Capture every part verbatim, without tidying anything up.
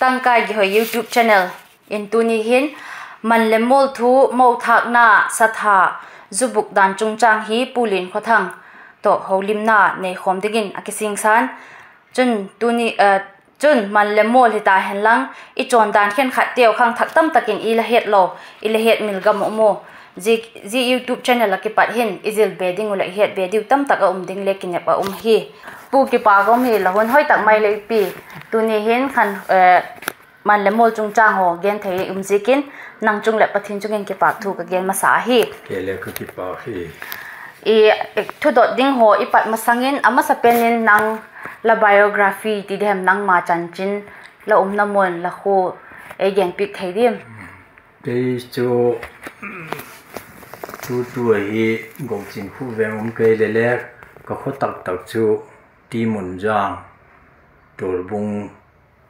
Tangkai Gihoi YouTube channel in tuni hin man le mual thu, mo thâkna, satha, zubuk dan chungchâng hi Pu Liankhawthang tawh holimna neikhawm dingin a kisingsa'n. Chun, chun man le mual hita henlang, i chawn dan khenkhatteu khangthak tamtak in i la het lo, i la hetmil gam um u. Zia YouTube channel ah kipat hin i zil be ding uh leh i het be diu tamtak a um ding le kinep a um hi. Pu, kipak um hi, la hun hoi tak mai lei pi. Tuni hin khan man le mual chungchâng haw gen thei um ziakin, nang chung leh Pathian chung in kipâk thu ka gen masa ahi. Thudot ding haw i pat masang in a masapen in nang la biography ti diam, nangma chanchin, la umna mun, la khua ei genpiak thei diam? Kei chu tutu ahi, Gouching khua veng um kei le le, ka khaw taktak chu Timunjang, Tualbung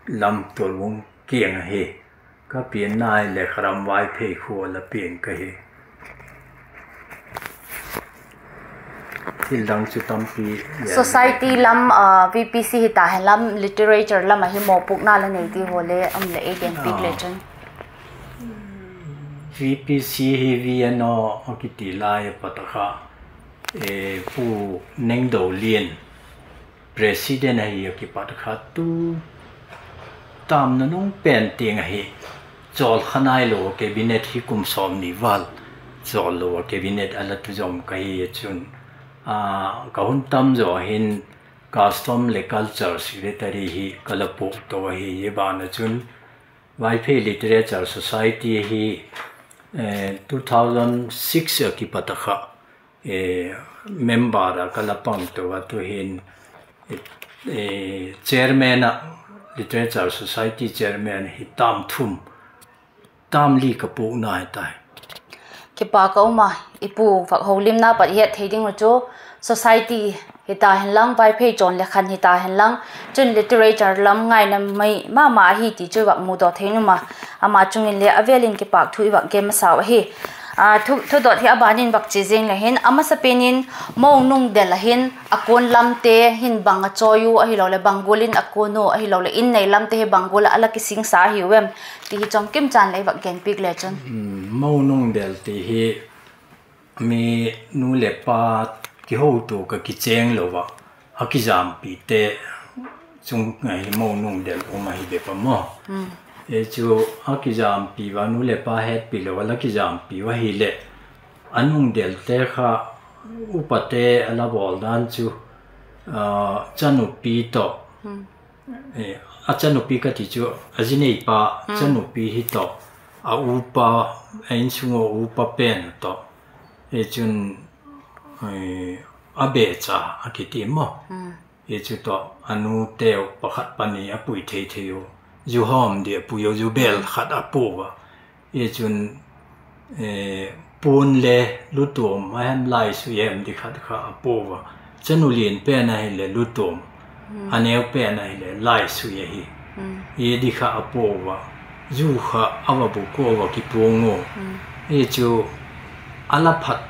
lam, Tualbung kiang ahi. Ka pianna hileh Kharam Vaiphei khua la piang ka hi. Thil dang chu tampi. Society lam, VPC hita hen lam, literature lam ah hi mawpuakna la nei ti haw le um leh ei genpiak le chun. VPC hi VNO a kiti lai a pat a kha, Pu Nengdolian president ahi a kipat kha tu tam nunung pen tiang ahi, chawl kha nailo a cabinet hi kum sawmni val chawl lo a cabinet a la tu zom ka hi a chun, ka hun tam zaw hin custom le culture secretary hi ka la puak to ahi. Zia ban a chun Vaiphei Literature Society hi two thousand six a kipat a kha member ah ka la pang to a, tu'hin chairman ah, Literature Society chairman hi tam thum, tam li ka puakna hi tai. Kipâk a um a, i pu vak holimna pat i het thei ding uh chu, society hita hen lang, Vaiphei chawn le khan hita hen lang, chun literature lam ngaina mai ma ma ahi ti chu i vak mudaw thei nuam a, ama chung in le a vêl in kipâk thu i vak gen masau ahi. Thudot hi a ban in vak chia zing le hin, a masapen in mo nung del ah hin a kuan lamte hin bang a chawi u ahiloleh bang gual in a kuan u ahiloleh in nei lamte hi bang gual ah a la kisingsa ahiu em ti hi chawmkim chan lei vak genpiak le chun. Mo nung del ti hi mi nu leh pa kihotua ka kichêng lo ah, a kizampite chung ah hi mo nung del um ahi bep a maw. Chu a kizampi ua, nu leh pa hetpi lo a la kizampi ua hileh, a nung delte kha upate a la bawl dan chu, chanupi tawh, a chanupi ka ti chu a zi neipa, chanupi hi tawh, a upa, a insung ua upa pen tawh, chun a becha a kiti maw. Chu tawh a nuteu pakhat pani a pui thei thei u, zu hawm di a pui u, zu bêl khat a pua ua. Chun puan le lutuam a hem laisui hem di khat kha a pua ua. Chanu lian pen ahileh lutuam, a neu pen ahileh laisui ahi. Di kha a pua ua, zu kha a va bûk ua, a va kipuang u. Chu a la phat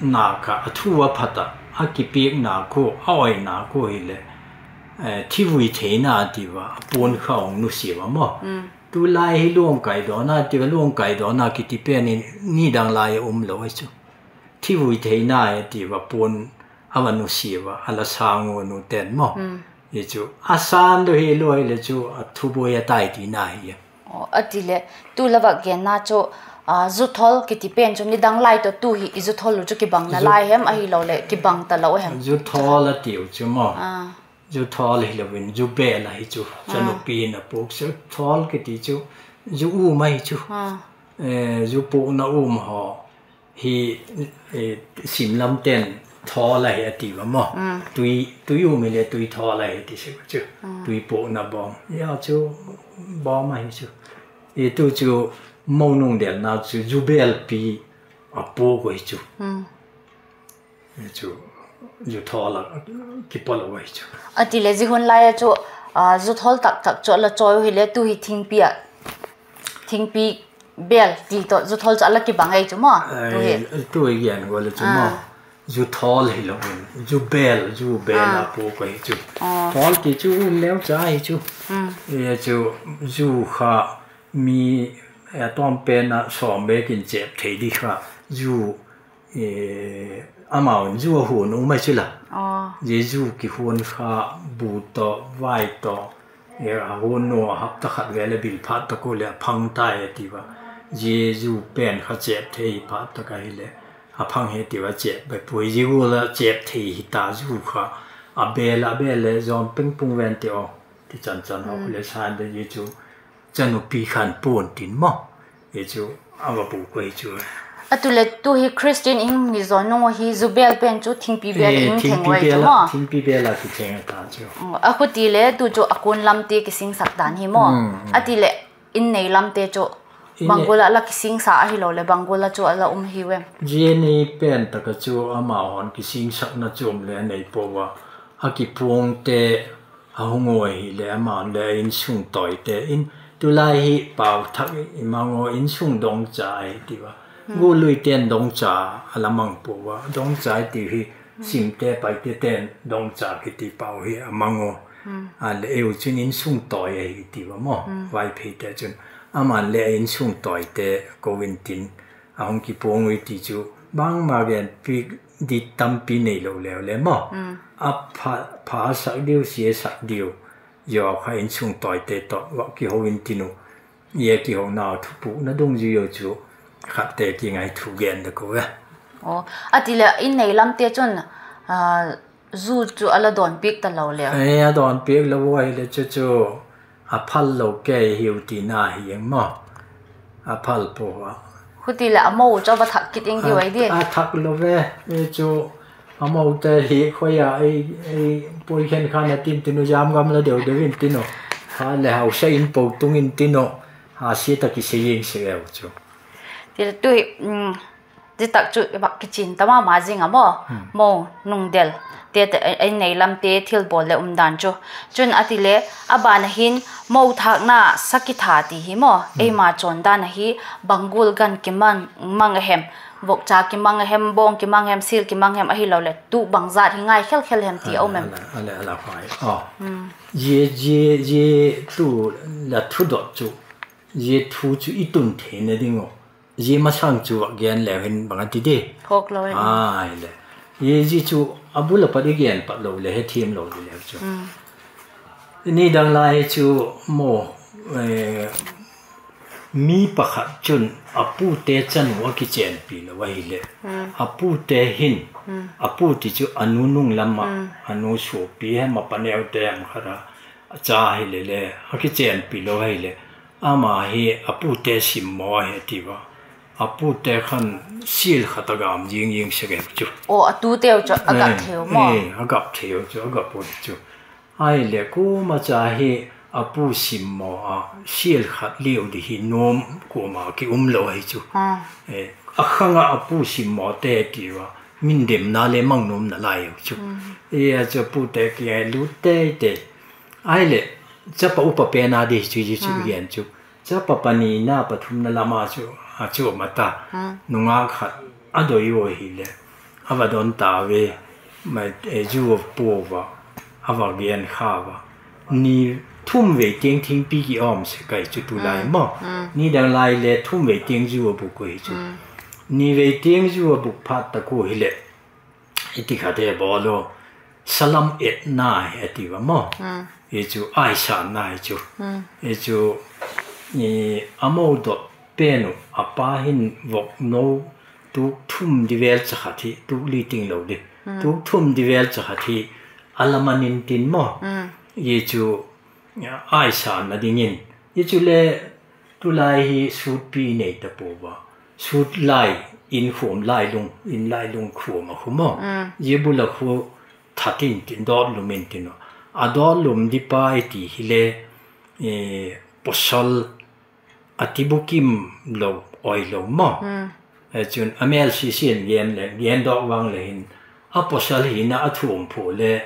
nak ah, a thu a phat ah, a kipiakna khu, a oina khu hileh thivui theina ti ua, a puan kha hung nusia ua maw. Tulai hi luang kaidawna ti ua, luang kaidawna kiti pen in nidang lai a um lo ahi chu. Thivui theina ti ua puan a va nusia ua, a la sâng u nute'n maw. Hi chu a sâng deu hi lua hileh chu a thubuai a tai tina hi. A ti leh, tu la vak genna chu, zu thawl kiti pen chu nidang lai tawh tu hi i zu thawl u chu kibang nalai hem ahiloleh kibang talo hem? Zu thawl a tiu chu maw. Zu thawl hilo in zu bêl ahi chu, chanupi in a puak chu thawl kiti chu, zu um ahi chu. Zu puakna um haw hi, sim lamte'n thawl ahi a ti ua maw. Tui um hileh tui thawl ahi ti sek chu. Tui puakna bawm, zia chu bawm ahi chu. Tu chu mo nung delna chu zu bêlpi a puak u hi chu. Chu zu thawl a kipawl u ahi chu. A ti leh zia hun lai a chu, zu thawl tak tak chu a la chawi u hileh tu hi thingpi ah, thingpi bêl ti tawh zu thawl chu a la kibang ei chu maw. Tu i gen gual a chu maw. Zu thawl hilo in, zu bêl, zu bêl a puak ahi chu. Thawl ti chu um neu cha ahi chu. Chu zu kha mi a tawm pen a sawm bêk in chêp thei di kha, zu, amau in zu a huan um ahi chu la. Zia zu kihuan kha bu tawh, vai tawh, a huan nu a hapta khat vêl a bil phat tak ua leh a phang tai a ti ua. Zia zu pen kha chêp thei phat tak ahileh a phang hi ti ua, chêp bep puai. Zia gual a chêp thei hita zu kha a bêl a bêl leh zawm pengpung ven ti aw, ti chan chan a khu le san de zia chu. Chanupi khan puan tin maw, hi chu a va bu kua hi chu. A tu le tu hi Christian in hi zaw nung hi zu bêl pen chu thingpi bêl in theng ua chu maw. Thingpi bêl a kitheng a ta chu. A khu ti le tu chu a kuan lamte kisingsak dan hi maw. A ti leh in nei lamte chu bang gual a la kisingsa ahiloleh bang gual a chu a la um hiu em? Zia ni pen tak a chu amau haw'n kisingsakna chuam le a nei pua ua, a kipuangte a hung ua hileh amau le insung tawite in, tulai hi pau thak i mang ua insung dongcha ahi ti ua. Guluite'n dongcha a la mang pua ua, dongcha i ti hi simte paite ten dongcha kiti pau hi a mang ua. A leh eu chun insung tawi ahi ti ua maw, Vaipheite chun. Aman le insung tawite ko intin a hung kipuang ui ti chu bangma gen piak di tampi neilo leu le maw. A pha, pha sak diu, sia sak diu, zia kha insung tawite tawh va kiho intin uh. Zia kihonau thupukna dungzui u chu khatte kiang ah thu gen de ko e. A ti leh in nei lamte chun zu chu a la dawnpiak talo le, a dawnpiak lo ua hileh chu chu a phal lo kei hiu tina hi eng maw. A phal pua a. Huti leh a mo chu a va thak kit ing diu ai di. A thak lo ve, chu a mote hi khoi a, ei, ei pui khen khan a tin tin u, zam gam la deu deu intin u. Kha le hausa in po tung intin u. A sia tak i sei ing se eu chu. Ti le tu hi, ti tak chu i vak kichin ta ma ma zing a maw. Mo nungdel te, ei nei lamte thilbawl leh umdan chu. Chun a ti le, a ban a hin mo thâkna sa kitha ti hi maw, eima chawndan ahi, bang gual gan kimang, mang a hem, vokcha kimang a hem, bawng kimang hem, sil kimang hem, ahiloleh tu bangzat hi ngai khel khel hem ti a um em? Zia, zia, zia tu la thudot chu, zia thu chu i tun theina ding uh, zia masang chu a gen leu hin bang a ti di. Ai le, zia chu a bul a pat i gen pat lo leh hethiam lo di leu chu. Nidang lai chu maw, mi pakhat chun a pute chanu a kichenpi lo ahileh, a pute hin, a pu ti chu a nu nung lam ah, a nu suapi hem a paneute hem khat a, a cha hileh le, a kichenpi lo ahileh, ama hi a pute simmaw ahi a ti ua. A pute khan sial khat a gam zing zing sek eu chu. A tute u chu a gap thei u maw? A gap thei u chu, a gap u chu. Ahileh kuama cha hi a pu simmaw a sial khat liu di hi nuam kuama ki um lo ahi chu. A khang ah a pu simmawte ti ua, min demna le mang nuam nalai u chu. Zia chu a pute kiang a lut tei tei. Ahileh chapa upa pen a di chu zia chu gen chu. Chapa panina pathumna lam a chu, a chu a mat a. Nungak khat a doi u ahileh, a va don ta ve, zu a pua ua, a va gen kha ua. Ni thum vei tiang thingpi ki awm sek ahi chu tulai maw. Nidang lai le thum vei tiang zu a bûk u hi chu. Ni vei tiang zu a bûk phat tak ua hileh, i ti khat e bawl u, salam etna hi a ti ua maw. Hi chu aisanna hi chu. Hi chu a mo dot pen uh, a pa hin vok no tuk thum di vel cha khat hi, tuk li ting lo di, tuk thum di vel cha khat hi a la man intin maw. Hi chu aisanna dingin, hi chule tulai hi sutpi nei ta pua ua, sut lai, in khuam lailung, in lailung khuam a khu maw. Zia bul a khu that intin, dawtlum intin uh. A dawtlum di pa i ti hile, pawsal a ti bukim lo, oi lo maw. Chun a mêlsisin gen le, gen dawk vang le hin, a pawsal hina a thuam phu le,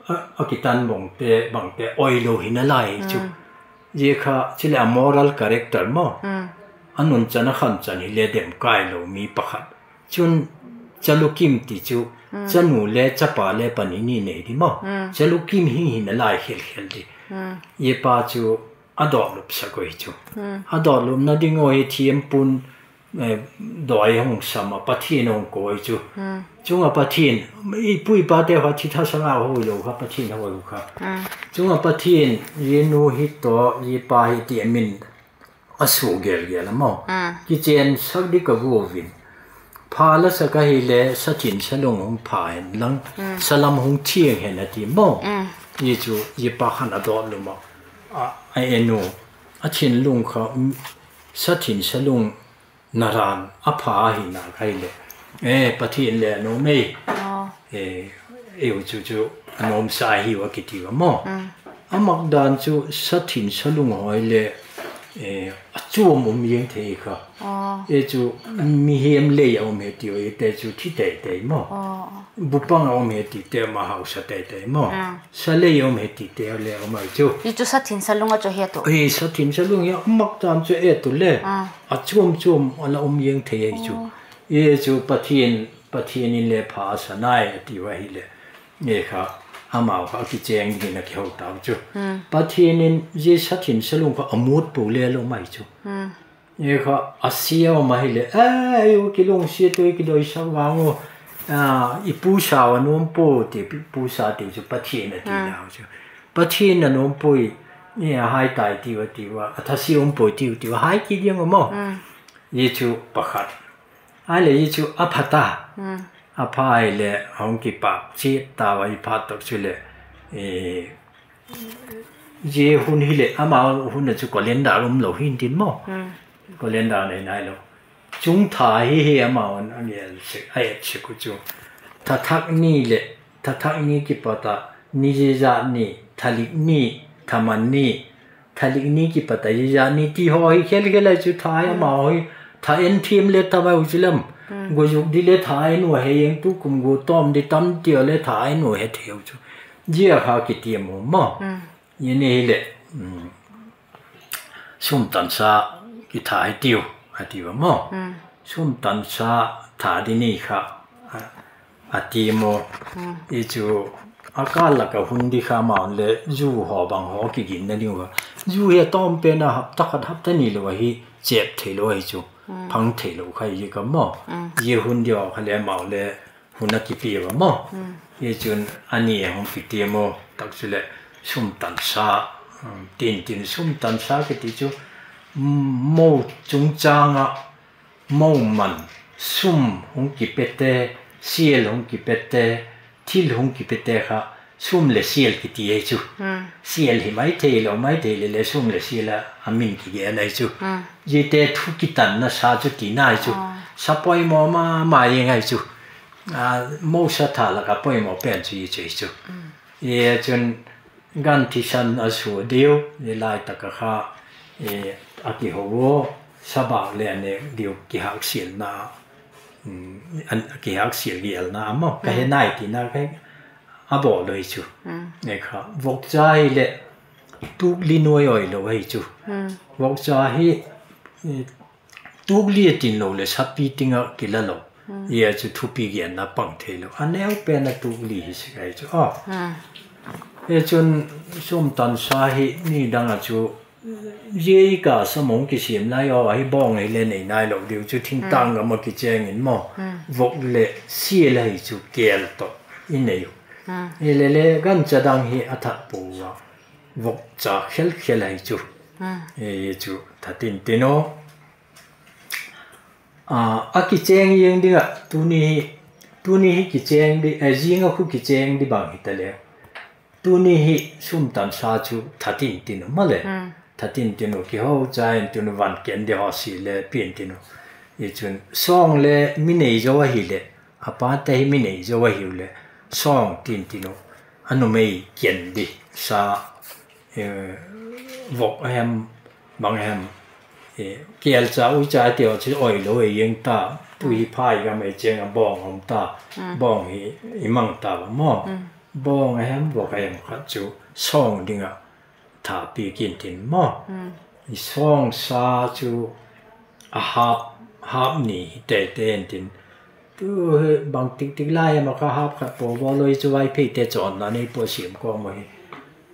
a kitan bangte, bangte oi lo hina lai chu. Zia kha chule a moral character maw, a nunchan a khamchan hile dem kai lo mi pakhat. Chun Chalukim ti chu, chanu le chapa le pani ni nei di maw. Chalukim hing hin a lai khel khel di. Zia pa chu a dawtlup sak ui chu. A dawtlupna ding ua hi thiampun dawi hung sam a, Pathian hung koi chu. Chung ah Pathian, i pu i pate kha thi thasâng a hoi lo kha, Pathian hoi lo kha. Chung ah Pathian, zia nu hi tawh zia pa hi ti a min a sua gel gel a maw. Kichênsak di ka guat in, pha la sak ahile sathin salung hung pha hen lang, salam hung thiang hen a ti maw. Zia chu zia pa khan a dawtlum ah, a en u, a thinlung kha, sathin salung naran a pha ahina kha hileh, e, Pathian le a nuam ei. E, eu chu chu a nuamsa hiu a kiti a maw. A mak dan chu sathin salung hoi le, a chuam um ziang thei kha. E chu mihem lei a um he tiu, ite chu thi tei tei maw. Bupang a um he tite ma hausa tei tei maw. Sa lei a um he tite le a um ai chu. Sathin salung hi a mak dan chu e tu le, a chuam chuam a la um ziang thei ahi chu. E chu Pathian, Pathian in le pha a sa nai a tiu ahileh, e kha, amau kha a kichêng dingin a kiho tau chu. Pathian in zia sathin salung kha a mut pu le a lo um ai chu. E kha, a sia um ahileh, e, ei u kilungsiat ui, kidoisak vang u, i pusa a nuam pua ti, pusa tiu chu Pathian a ti nau chu. Pathian a nuam puai, a hai tai tiu a tiu a, a thasia um puai tiu tiu a hai kit ziang u maw. Zia chu pakhat. Ahileh zia chu a pha ta. A pha ahileh a hung kipâk chiat tau a, i phat tak chuleh, zia hun hileh amau hun a chu calendar um lo hintin maw. Calendar nei nailo. Chung tha hi hi amau'n a gel sek, a et sek u chu. Tha thak ni leh, tha thak ni kipat a ni zia zat ni, thalik ni, thaman ni, thalik ni kipat a zia zat ni ti haw hi khel khel ai chu tha hi amau hi, tha en thiam le tam ai u chu lam. Gua zuk di le tha en u he eng, tu kum gua tawm di tam ti a le tha en u he thei u chu. Zia kha kitiam u maw. Zia ni hileh, sum tansa kitha hi tiu, a tiu a maw. Sum tansa tha di ni kha, a ti maw. I chu a kâl lak a hun di kha amau'n le zu haw bang haw kiginna ding ua, zu hi a tawm pen a hapta khat hapta ni lo ahi, chêp theilo ahi chu, phang theilo kha hi ka maw. Zia hun di haw kha le amau le hun a kipia a maw. Hi chun a ni a hung kitiam u tak chuleh sum tansa, tin tin sum tansa kiti chu, mo chungchâng ah mo man, sum hung kipete, sial hung kipete, thil hung kipete kha sum leh sial kiti ahi chu. Sial hi mai theilo, mai thei leh le sum leh sial a a min kigen ahi chu. Ziate thu kitanna sa chu tina ahi chu. Sa poimaw ma ma eng ahi chu. Mo sa tha lak a poimaw pen chu hi chu hi chu. Hi chun gan thisan a sua diu, zia lai tak a kha, a kiho u, sabâk le a nêk diu kihâksialna, kihâksial gelna a maw, ka he nai tina kha a bawl u hi chu. Kha vokcha hileh tukli nuai oi lo ahi chu. Vokcha hi tukli a tin lo leh sapi ting ah kila lo. Zia chu thupi genna pang theilo, a neu pen a tukli hi sek ahi chu a. Hi chun sum tansa hi ni dang a chu, zia i ka sa mong kisiam lai aw, ahi bawng hile nei nailo diu chu, thingtâng gam ah kichêng in maw. Vok leh sial ahi chu kêl tawh i nei u. Hilele gancha dang hi a that pua a, vokcha khel khel ahi chu. Hi chu that in tin u. A kichêng ziang ding ah, tuni hi, tuni hi kichêng di, zing a khu kichêng di bang hitaleu, tuni hi sum tansa chu that in tin u maw le. That in tin u, kiho cha in tin u, van ken di haw si le pian tin u. Hi chun sawng le mi nei zo ahileh, a pate hi mi nei zo ahiu leh, sawng tin tin u, a numei ken di sa, vok a hem, bang a hem, kêlcha uicha ti haw chu oi lo e ziang ta. Tu hi phai gam ei chêng a bawng a um ta, bawng hi i mang ta a maw. Bawng a hem, vok a hem khat chu sawng ding ah tha piak in tin maw. I sawng sa chu a hâp, hâp ni hi tei tei in tin, Tu hi bangtik tik lai em a kha hâp khat pua bawl lo hi chu Vaipheite chawnna nei pua siam kawm ahi.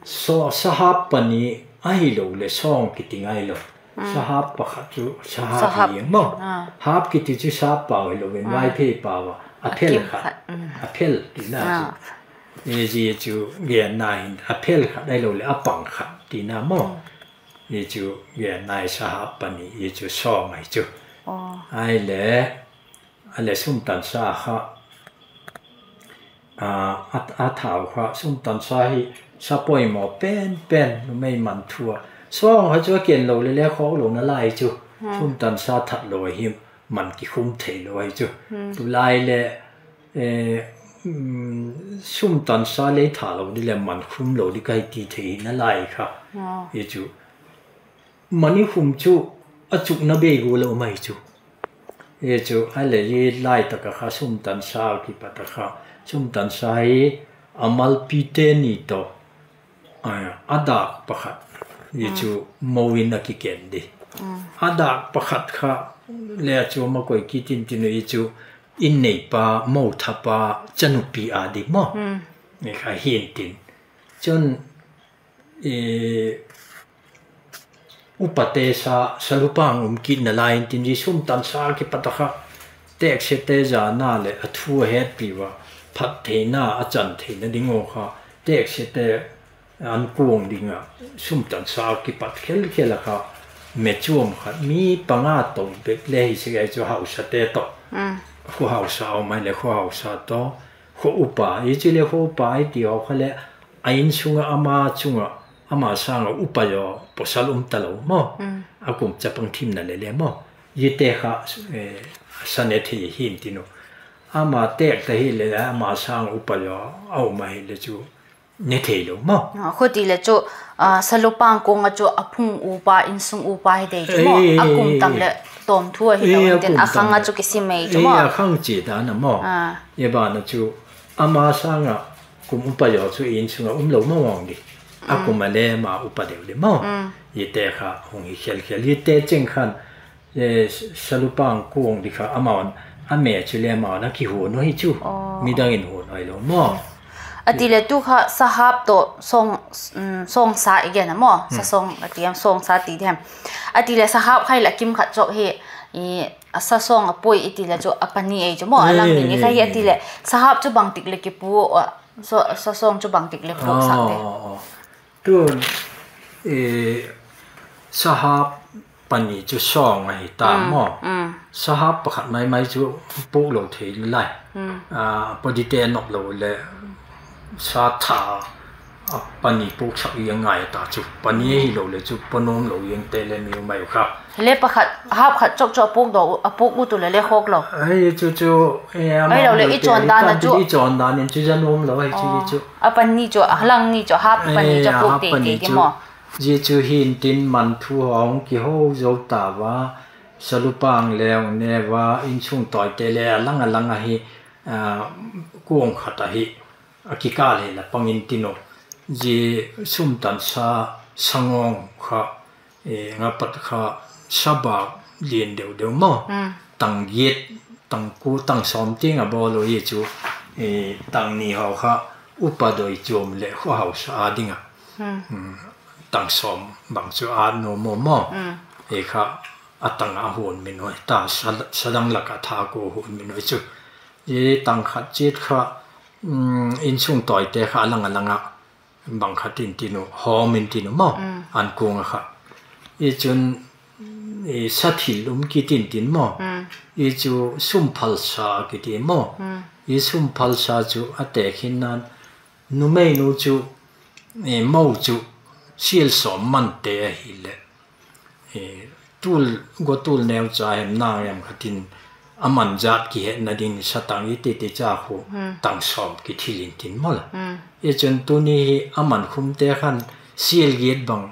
Sahâp pani ahiloleh sawng kiti ngailo. Sahâp pakhat chu sahâp hi maw. Hâp kiti chu sahâp pau hilo in Vaiphei pau a, a phel khat, a phel tina chu. Zia chu genna hin a phel khat ahiloleh a pang khat tina maw. Hi chu genna hi sahâp pani hi chu sawng ahi chu. Ahile, a leh sumtansa kha, a thau kha sumtansa hi sa poimaw pen pen numei man thu a. Sawng kha chu a ken lo le le khawk lo nalai chu. Sumtansa that lo ahi, man kikhum theilo ahi chu. Tulai le sumtansa le tha lo di leh man khum lo di ka hi ti thei hi nalai kha. Hi chu man i khum chu a chukna bei gual a um ahi chu. Hi chu a leh hi lai tak a kha sumtansa kipat a kha, sumtansa hi a malpite ni tawh a dâk pakhat hi chu mo in a kiken di. A dâk pakhat kha le a chu a ma koi kit intin uh hi chu in neipa, mo thapa, chanupi a di maw. Kha hintin. Chun upate sa, salupang um kit nalai intin zia sumtansa kipat a kha teksiate zana leh a thu a hetpi ua, phat theina a chan theina ding uh kha teksiate an kuang ding ah sumtansa kipat khel khel a kha mechuam khat mi panga to bek le hi sek ahi chu hausate tawh. Khuahausa um ai leh khuahausa tawh, khua upa, i chi leh khua upa i ti haw kha leh a insung ah ama chung ah, ama sâng ah upa zaw pawsal um talo maw. A kum chapang thimna le le maw. Ziate kha sa ne thei hintin uh. Ama têk ta hileh ama sâng ah upa zaw a um ahileh chu ne theilo maw. Khuti leh chu, salupang kuang ah chu a phung upa, insung upa hi dei chu maw. A kum tam leh tawm thu ahilo intin a khang ah chu kisim ei chu maw. A khang chia dan a maw. I ban ah chu ama sâng ah kum upa zaw chu insung ah um lo maw ong di. A kum a le ama upa deu di maw. Ite kha hung hi khel khel. Ite cheng khan, salupang kuang di kha amau'n, a me chu le amau'n a kihuan uh hi chu. Midang in huan uh hilo maw. A ti leh tu kha sahâp tawh sawngsa i gen a maw. Sa sawng a ti em, sawngsa ti di hem. A ti leh sahâp kha i la kim khat chawk hi, a sa sawng a puai i ti leh chu a pani ei chu maw. A lang ni ni kha hi a ti leh sahâp chu bangtik leh kipu, sa sawng chu bangtik leh puaksak de. Tun, sahâp pani chu sawng ahi ta maw. Sahâp pakhat mai mai chu puak lo thei lai. Podite nop lo leh sa tha a pani puaksak i a ngai ta chu. Pani ahilo leh chu pua nuam lo i ente le mi um ai u kha. Le pakhat, hâp khat chawk chu a puak u tu leh le khawk lo. Chu chu, ahilo leh i chawn dan in chu za nuam lo ahi chu. A pani chu, a lang ni chu, hâp pani chu a puak tei tei di maw. Zia chu hintin man thu haw hung kiho zo ta ua, salupang leu ne ua, insung tawite le a lang a lang ahi, kuang khat ahi, a kikâl hi la pang intin uh. Zia sumtansa sangawng kha, nga pat kha sabâk lian deu deu maw. Tang giat, tang kua, tang sawm tiang a bawl uh hi chu, tang ni haw kha upa doi chuam leh khuahausa a ding ah tang sawm bang chu ât nuam maw maw. Hi kha a tang a huan min uh ta, sa dang lak ah tha kua huan min uh chu. Zia tang khat chiat kha, insung tawite kha a lang a lang ah bang khat intin uh, hawm intin uh maw, an kuang ah kha. Hi chun, sa thil um kit intin maw. Hi chu sumphalsa kiti maw. Hi sumphalsa chu a tekhinna'n, numeinu chu, mo chu sial sawm mante ahileh, tul, gua tul neucha hem nang em khat in a man zat kihetna ding satang i ti ti cha khu tang sawm kithil intin maw la. Hi chun tuni hi a man khumte khan sial giat bang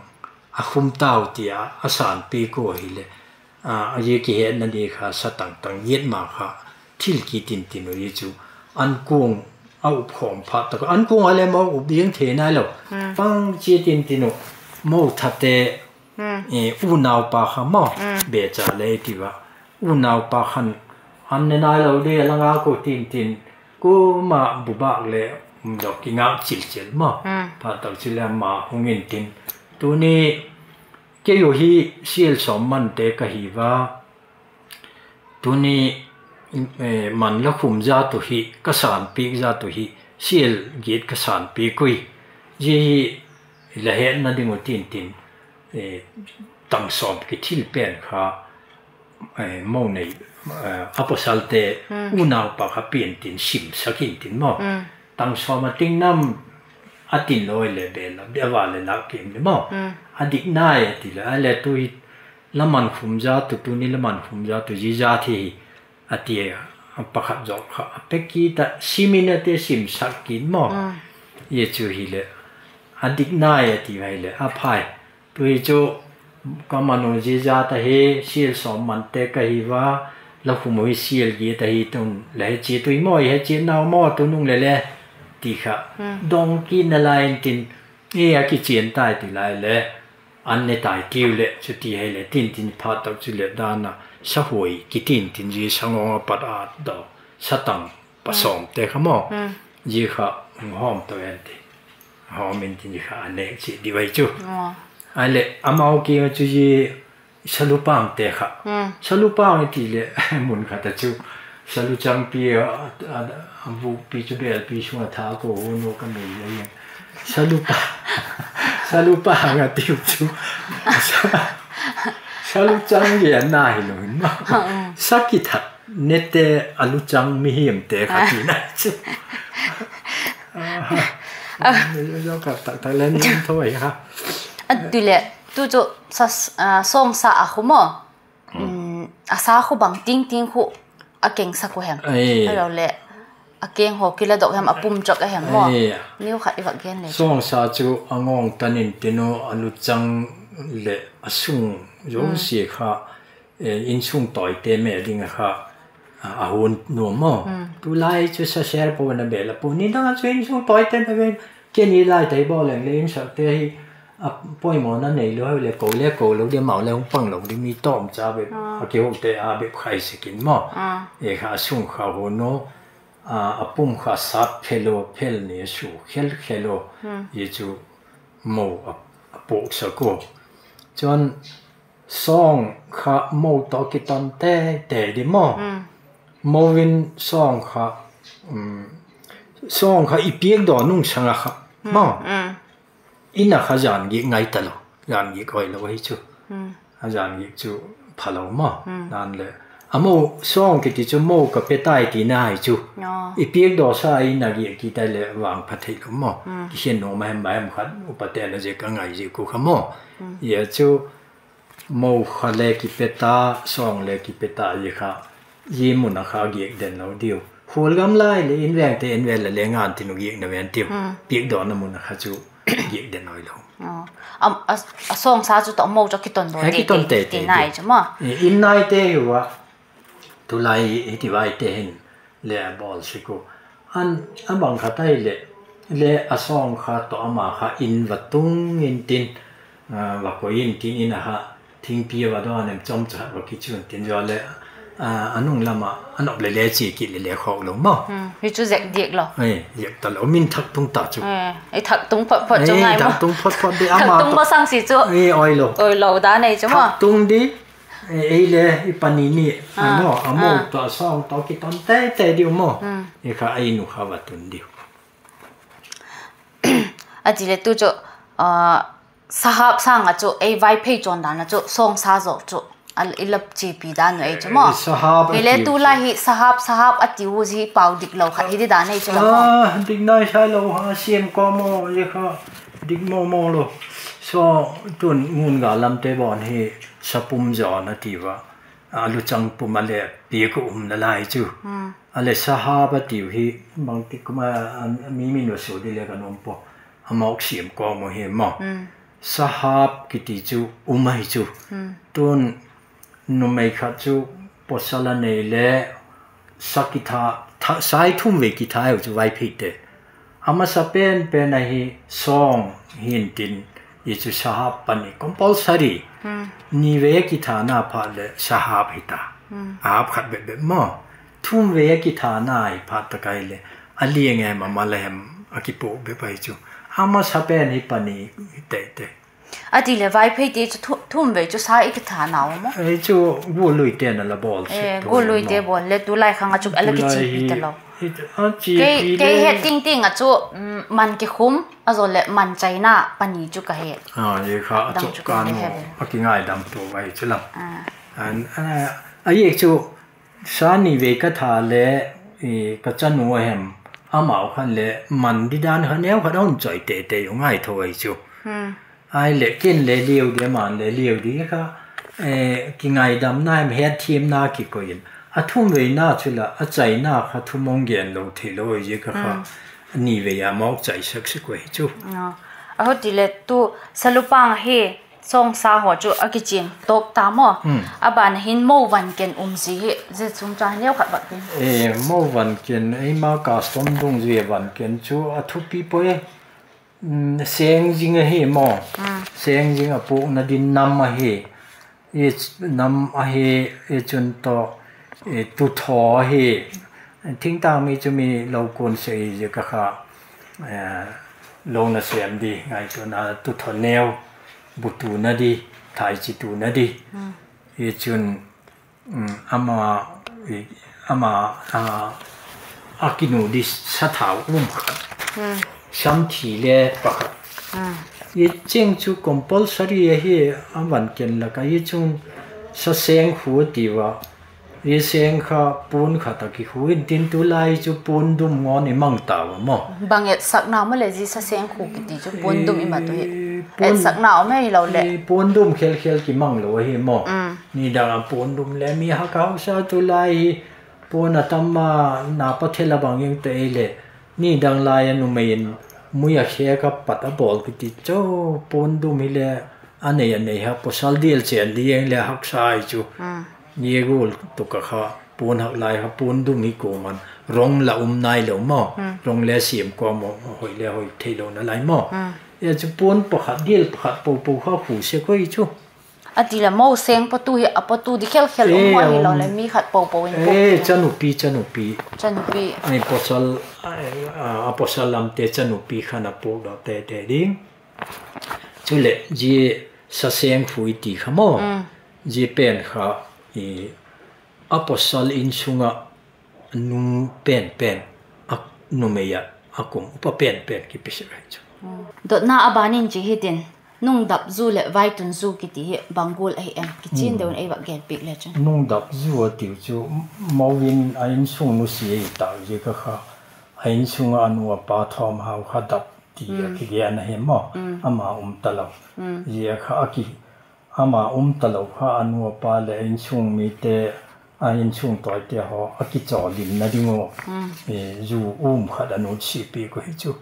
a khum tau ti a, a sânpi kua hileh, a zia kihetna di kha satang tang giat ma kha thil kit intin uh hi chu. An kuang a up khawm phat tak ah, an kuang a le mo up ziang thei nailo. Pang chiat intin uh, mo thate, unaupa kha maw, becha le ti ua, unaupa khan An ne nailo di a la ngâk u tin tin, kuama bubâk leh umdok kingâk chil chil maw. Phat tak chu leh ama hung intin, tuni kei u hi sial sawm mante ka hi ua, tuni man la khum zat u hi, ka sânpiak zat u hi, sial giat ka sânpiak ui. Zia hi la hetna ding uh tin tin, tang sawm kithil pen kha, mo nei, a pawsalte unaupa kha pian tin simsak intin maw. Tang sawm a ting nam a tin lawi leh bel a va leh lâk kim di maw. A dik nai a ti leh, a le tu hi la man khum zat u, tuni la man khum zat u zia zat hi, a ti a, pakhat zawk kha a pe kit ah sim in a ti, simsak kit maw. Zia chu hileh a dik nai a ti a hileh a phai. Tu hi chu ka man u zia zat ahi, sial sawm mante ka hi ua, la khum u hi sial giat ahi tun la he chiat ui maw, he chiat nau maw tunung leh le, ti kha dong kit nalai intin, e a kichian tai ti lai le, an ne tai tiu leh chuti hileh tin tin phat tak chu leh dan a, sahuai kitin tin zia sangawng a pat a daw, satang pasawmte kha maw, zia kha hung hawm to en ti, hawm intin zia kha a nêk chiat di ui chu. Ahileh amau kiang a chu zia salupangte kha, salupang i ti leh mun khat a chu saluchangpi a, a vukpi chu bêlpi sung a tha ko hun u ka nei le, salupa, salupang a tiu chu, saluchang genna hilo in maw, sa kithat nete, a luchang mihiamte kha tina chu. Taktak le ni tho ai ha. A ti leh tu chu sawngsa a khu maw, a sa khu bang ting ting khu a kengsak u hem, ahiloleh a keng haw kiladok hem, a pum chawk a hem maw? Niu khat i vak gen le. Sawngsa chu a ngawng tan intin u, a luchang leh a sung zosia kha, insung tawite me ding a kha a hun nuam maw. Tulai chu sa ser po na bel a pu, ni dang a chu insung tawite na ve, keni lai tai bawl leng le insakte hi a poimawna neilo hileh ko le ko lo di, amau le hung pang lo di, mi tawmcha bep a kihukte a bep khai sek in maw. E kha a sung kha hun u, a pum kha sat phel u, phel ni a su khel khel u, zia chu mo a puaksak u. Chun sawng kha mo tawh kiton tei tei di maw. Mo in sawng kha, sawng kha i piakdaw nungsang a kha maw, in a kha jan giak ngai talo, jan giak awi lo ahi chu. A jan giak chu phalo maw. Nanleh a mo, sawng kiti chu mo ka pe tai tina ahi chu. I piakdawsa in a giak kit a leh vangpha theilo maw. Kikhen nuam a hem, a hem khat upate'n a ziak a ngai ziak u kha maw. Zia chu mo kha le kipe ta, sawng le kipe ta, zia kha zia mun a kha giak den lo diu. Khual gam lai leh in vengte in vel a le ngan tin u giak na ven tiu. Piakdawna mun a kha chu giak den awi lo. A sawngsa chu tawh mo chu kiton daw tei tei ti nai chu maw. In naite hi ua, tulai hiti vaite hin le a bawl sek u. A bang khat ahileh, le a sawng kha tawh ama kha in va tung intin, va koi intin, in a kha thingpi a va dawn em, chawmcha va kichun tin zaw leh, a nung lam ah a nop leh le chia kit leh le khawk lo maw. Hi chu zek diak lo, zek talo, min thak tung ta chu. Thak tung phot phot di ama, thak tung masang si chu awi lo dan ei chu maw. Thak tung di, ei le i pani ni a mo, a mo tawh sawng tawh kiton tei tei diu maw. I kha ei nu kha va tun diu. A ti leh tu chu, sahap sâng ah chu ei Vaiphei chawn dan ah chu sawngsa zawk chu i la chiapi dan uh ei chu maw. Hile tulai hi sahap, sahap a ti u zi pau dik lo khat hi di dan ei chu la maw. Dik nai sai lo ha, siam kawm aw, zia kha dik maw maw lo. Saw, tun ngun ga lamte bawn hi sapum zawn a ti ua, a luchang pum a le piak u um nalai chu. A leh sahap a tiu hi bangtik kum a, mi min va su di le ka nuam pua, a mawk siam kawm u hi maw. Sahap kiti chu um ahi chu. Tun numei khat chu pawsal a nei le sa kitha, sa i thum vei kitha u chu Vaipheite. A masa pen pen ahi sawng hintin, i chu sahap pani compulsory. Ni vei a kithana phat leh sahap hita. A hap khat bep bep maw. thum vei a kithana hi phat tak ahileh, a liang a hem a mal a hem a kipuak bep ahi chu. A masa pen hi pani tete. A ti leh Vaipheite chu thum vei chu sa i kithana u maw? Ei chu, gualluite'n a la bawl sek, gualluite bawl le tulai khang ah chu a la kichipi talo. Kei het tingting ah chu, man kikhum a zaw leh man chaina pani chu ka he. Kha a chu ka nu a kingaidam tua ahi chu lam. A ziak chu, sa ni vei ka tha le, ka chanu a hem, amau khan le man didan kha neu khat a hun chai tete u ngai tho ahi chu. Ahileh ken le liau di, aman le liau di kha, kingaidamna hem hetthiamna kikoi in, a thum veina chu la a chaina kha thum hung gen lo theilo ahi ziak a kha, ni vei a mawk chaisak sek u ahi chu. A hutile tu, Salupang hi sawngsa haw chu a kichian tawk ta maw? A ban a hin Mo Van Ken um zi hi, zia chungchâng neu khat vak tin. Mo Van Ken, eima custom dungzui a Van Ken chu a thupi puai. Seng zing ahi maw? Seng zing a puakna ding nam ahi. Nam ahi, i chun tawh, tuthaw ahi. Thingtâng mi chu mi lo kuan sek i ziak a kha, lo nasêm di ngaituana tuthaw neu, butuna di, thaichituna di. I chun, ama, ama, a kinu di sathau um khat, samthi le pakhat. I cheng chu compulsory ahi, a Van Ken lak a i chun saseng khu a ti ua, i seng kha puan khat a kikhu intin tulai chu puan dum ngawn i mang tau a maw? Bang etsakna maw le zia saseng khu kiti chu puan dum i mat u hi, etsakna um hilo leh puan dum khelkhel kimang lo ahi maw? Nidang a puan dum le mi hak hausa tulai hi, puan a tam a, na pathel a bang ing te ei leh, nidang lai a numei in mui a khêk a pat a bawl kiti chu, puan dum hile a nei a nei ha pawsal dial chên di eng le haksa ahi chu. Zia gual tuk a kha puan hak lai kha puan dum hi kuama'n rong la um nailo maw? Rong le siam kawm a hoi le hoi theilona lai maw? Zia chu puan pakhat dial pakhat po po kha khu sek ui chu. A ti leh Mo seng patu hi a patu di khelkhel um a hilo leh mi khat po po in, chanupi, chanupi, a pawsal lamte chanupi khan a puakdaw tete ding. Chuleh zia saseng khu i ti kha maw, zia pen kha a pawsal insung ah nu pen pen, numei ah a kum upa pen pen kipe sek ahi chu. Dotna a ban in chi hitin, nungdap zu leh vaitun zu kiti hi bang gual ahi em, kichian deu in ei vak genpiak le chun. Nungdap zu a tiu chu, Mo in a insung nusia i tak ziak a kha, a insung ah a nu a pa thawmhau kha dap ti a kigen ahi maw, ama um talo. Zia kha ama um talo kha a nu a pa leh a insung mite, a insung tawite haw a kichawlimna ding ua zu um khat a nutsia piak uh hi chu.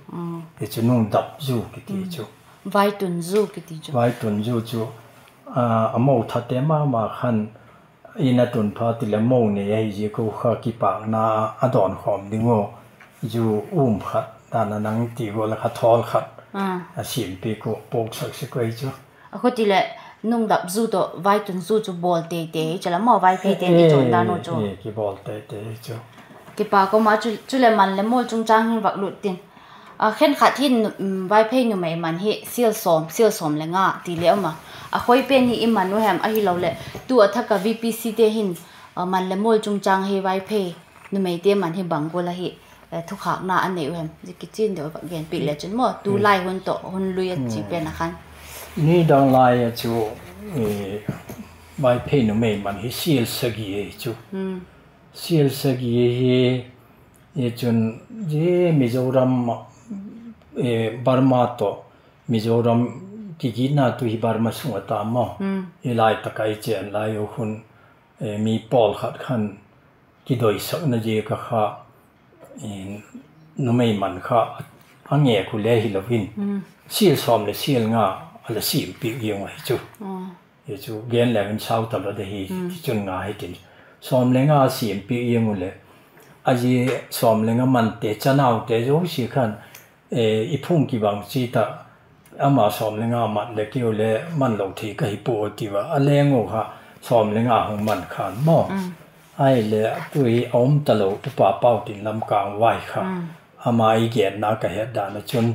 Hi chu nungdap zu kiti chu. Vaitun zu chu, a mo thate ma ma khan in a tun phat leh mo nei ahi ziak u kha kipâkna a dawnkhawm ding ua zu um khat dan a nang ti gual a kha thawl khat a siampiak ua puaksak sek uh hi chu. A khuti leh nungdap zu tawh vaitun zu chu bawl teitei hi chu la maw, Vaipheite'n i chawn dan u chu kibawl teitei hi chu. Kipâk um a, chuleh man le mual chungchâng hin vak lut tin. Khenkhat hin Vaiphei numei man hi sial sawm, sial sawm le nga ti le um a. A khoi pen hi i man u hem ahiloleh tu a thak a VPCte hin man le mual chungchâng hi Vaiphei numeite man hi bang gual ahi thukhâkna a nei u hem, zia kichian deu vak genpiak le chun maw, tulai hun tawh hun lui a chi pen a khan. Nidang lai a chu Vaiphei numei man hi sial sagi ahi chu. Sial sagi hi, hi chun zia Mizoram, Burma tawh Mizoram kigitna tu hi Burma sung a ta maw. Hi lai tak a i chên lai u khun mi pawlkhat khan kidoisakna ziak a kha numei man kha a ngêk u le hilo in, sial sawm leh sial nga a la siampiak ziang ahi chu. Hi chu gen le hin sau talo de hi, tichun nga hitin. Sawm le nga a siampiak ziang u leh, a zia sawm le nga mante chanaute zosia khan i phung kibang chi ta, ama sawm le nga mat leh keu le man lo thei ka hi pua ti ua, a leng u kha sawm le nga hung man khan maw. Ahile tu hi a um talo Upa Pautin Lamkângvai kha, ama i genna ka het dan ah chun,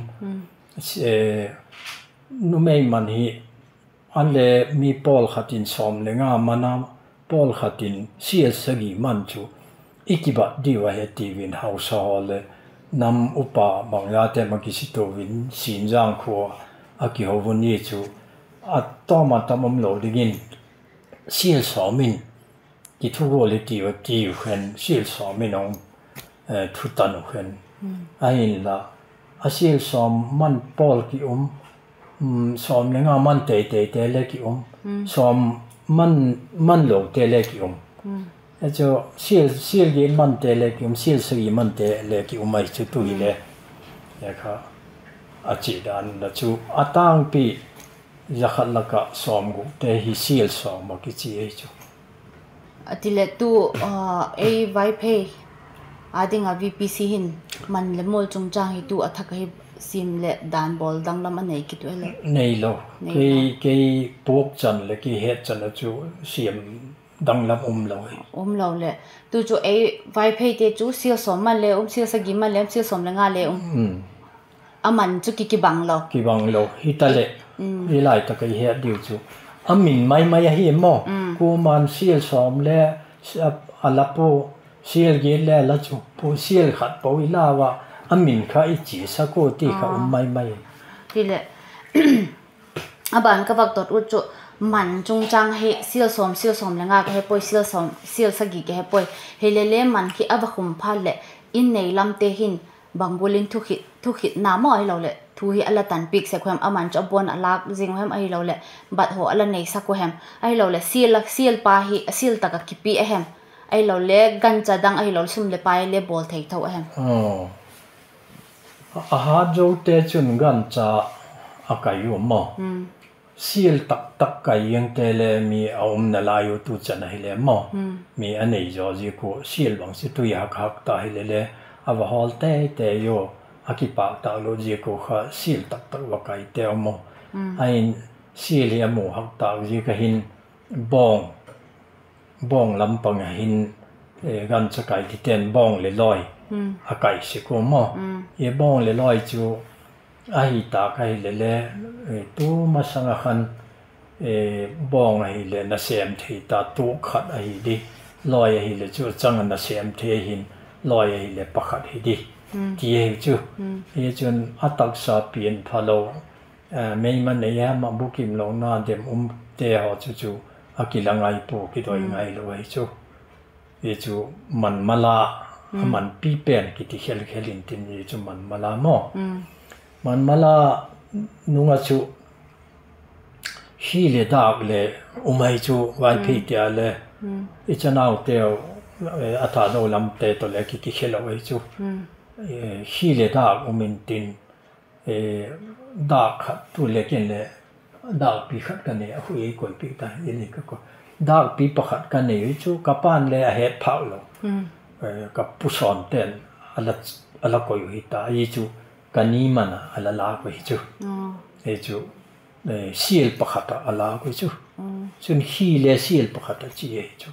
numei man hi a le mi pawl khat in sawm le nga man a, pawl khat in sial sagi man chu i kibat diu ahi tiu in hausa haw leh nam upa bangzate ma kisitu in Sinjang khua a kiho un i chu a tawm a tam umlo dingin sial sawm in kithugual i tiu a tiu khen sial sawm in a um, thutan uh khen. Ahinla a sial sawm man pawl ki um, sawm le nga man teiteite le ki um, sawm man lote le ki um. Chu sial giat mante le ki um, sial sagi mante le ki um ahi chu tu hile. Kha a chi dan la chu a tângpi za khat lak ah sawmgukte hi sial sawm a kichi ahi chu. A ti leh tu ei Vaiphei â ding a VPC hin man leh mual chungchâng hi tu a thak ahi, siam leh dan bawl danglam a nei kit u e le? Neilo. Kei puak chan leh kei het chan a chu siam danglam umlo. Umlo leh tu chu ei Vaipheite chu sial sawm man le um, sial sagi man le um, sial sawm le nga le um, a man chu ki kibanglo, kibanglo hitaleh, zia lai tak a i het diu chu a min mai mai ahi maw. Kuama'n sial sawm le a la pua, sial giat le la chu pua, sial khat po i lau a, a min kha i chiasak ua ti kha um mai mai. Tileh, a ban ka vak dot ut chu, man chungchâng hi sial sawm, sial sawm le nga ka he puai, sial sagi ka he puai. Hile le man khi a va khum phat leh in nei lamte hin bang gual in thukhitna maw ahiloleh thu hi a la tanpiak sek u hem, a man chu a buan a lâk zing u hem ahiloleh bat haw a la neisak u hem ahiloleh sial pa hi a sial tak ah kipi a hem ahiloleh gancha dang ahiloleh sum leh pai le bawl thei tho a hem? A hat zote chun gancha a kai u maw. Sial tak tak kai ziangte le mi a um nalai u tu chan ahile maw. Mi a nei zaw ziak ua sial bang chu tui hak hak ta hile le a va hawl teitei ua, a kipâk tâk lo ziak ua kha sial tak tak va kaite um maw. Ahin sial hi a mu hak tâk ziak a hin bawng lam pang a hin gancha kai tite'n bawng leh lawi a kai sek ua maw. Bawng leh lawi chu ahi tâk ahile le, tu masang ah khan bawng ahileh nasêm thei ta, tuak khat ahi di, lawi ahileh chu a chang a nasêm thei ahin, lawi ahileh pakhat hi di, ti ahi chu. Hi chun a taksa pian phalo, mei man ei hem ah bukim lona dem umte haw chu chu a kila ngai pua, kidoi ngailo ahi chu. Hi chu manmala, a manpi pen kiti khel khel intin hi chu manmala maw. Manmala nung ah chu khi leh dâk le um ahi chu, Vaipheite a le i chanauteu, a Thado lamte tawh le kiti khelo ahi chu. Khi leh dâk um intin, dâk khat tu le ken le dâkpi khat ka nei a, hui ei koipiak ta, dâkpi pakhat ka nei hi chu ka pa'n le a het phâk lo, ka pu Sawnte'n a la koi u hi ta, hi chu ka ni man ah a la lâk u hi chu. Hi chu sial pakhat ah a lâk u hi chu. Chun khi le sial pakhat a chi ahi chu.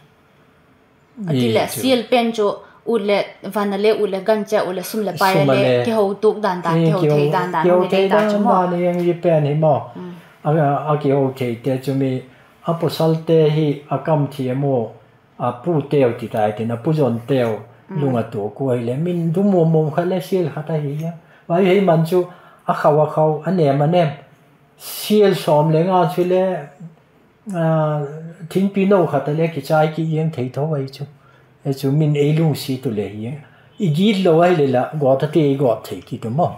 A ti leh sial pen chu ut leh van a le ut leh gancha ut leh sum leh pai a le kiho tuak dan dan, kiho thei dan dan, kiho thei dan dan hi pen hi maw. A kiho theite chu mi, a pawsalte hi a kam thiam ua, a puteu ti tai tin, a pu Zonteu lung a tuak ua hile min dum um um khat le sial khat ahi a. Vaihei man chu a khau a khau, a nêm a nêm, sial sawm le nga chu le thingpi no khat a le kichai ki ziang thei tho ahi chu. Hi chu min ei lungsiat u le hi, i gitlo ahile la gawt a ti, i gawt thei kit u maw.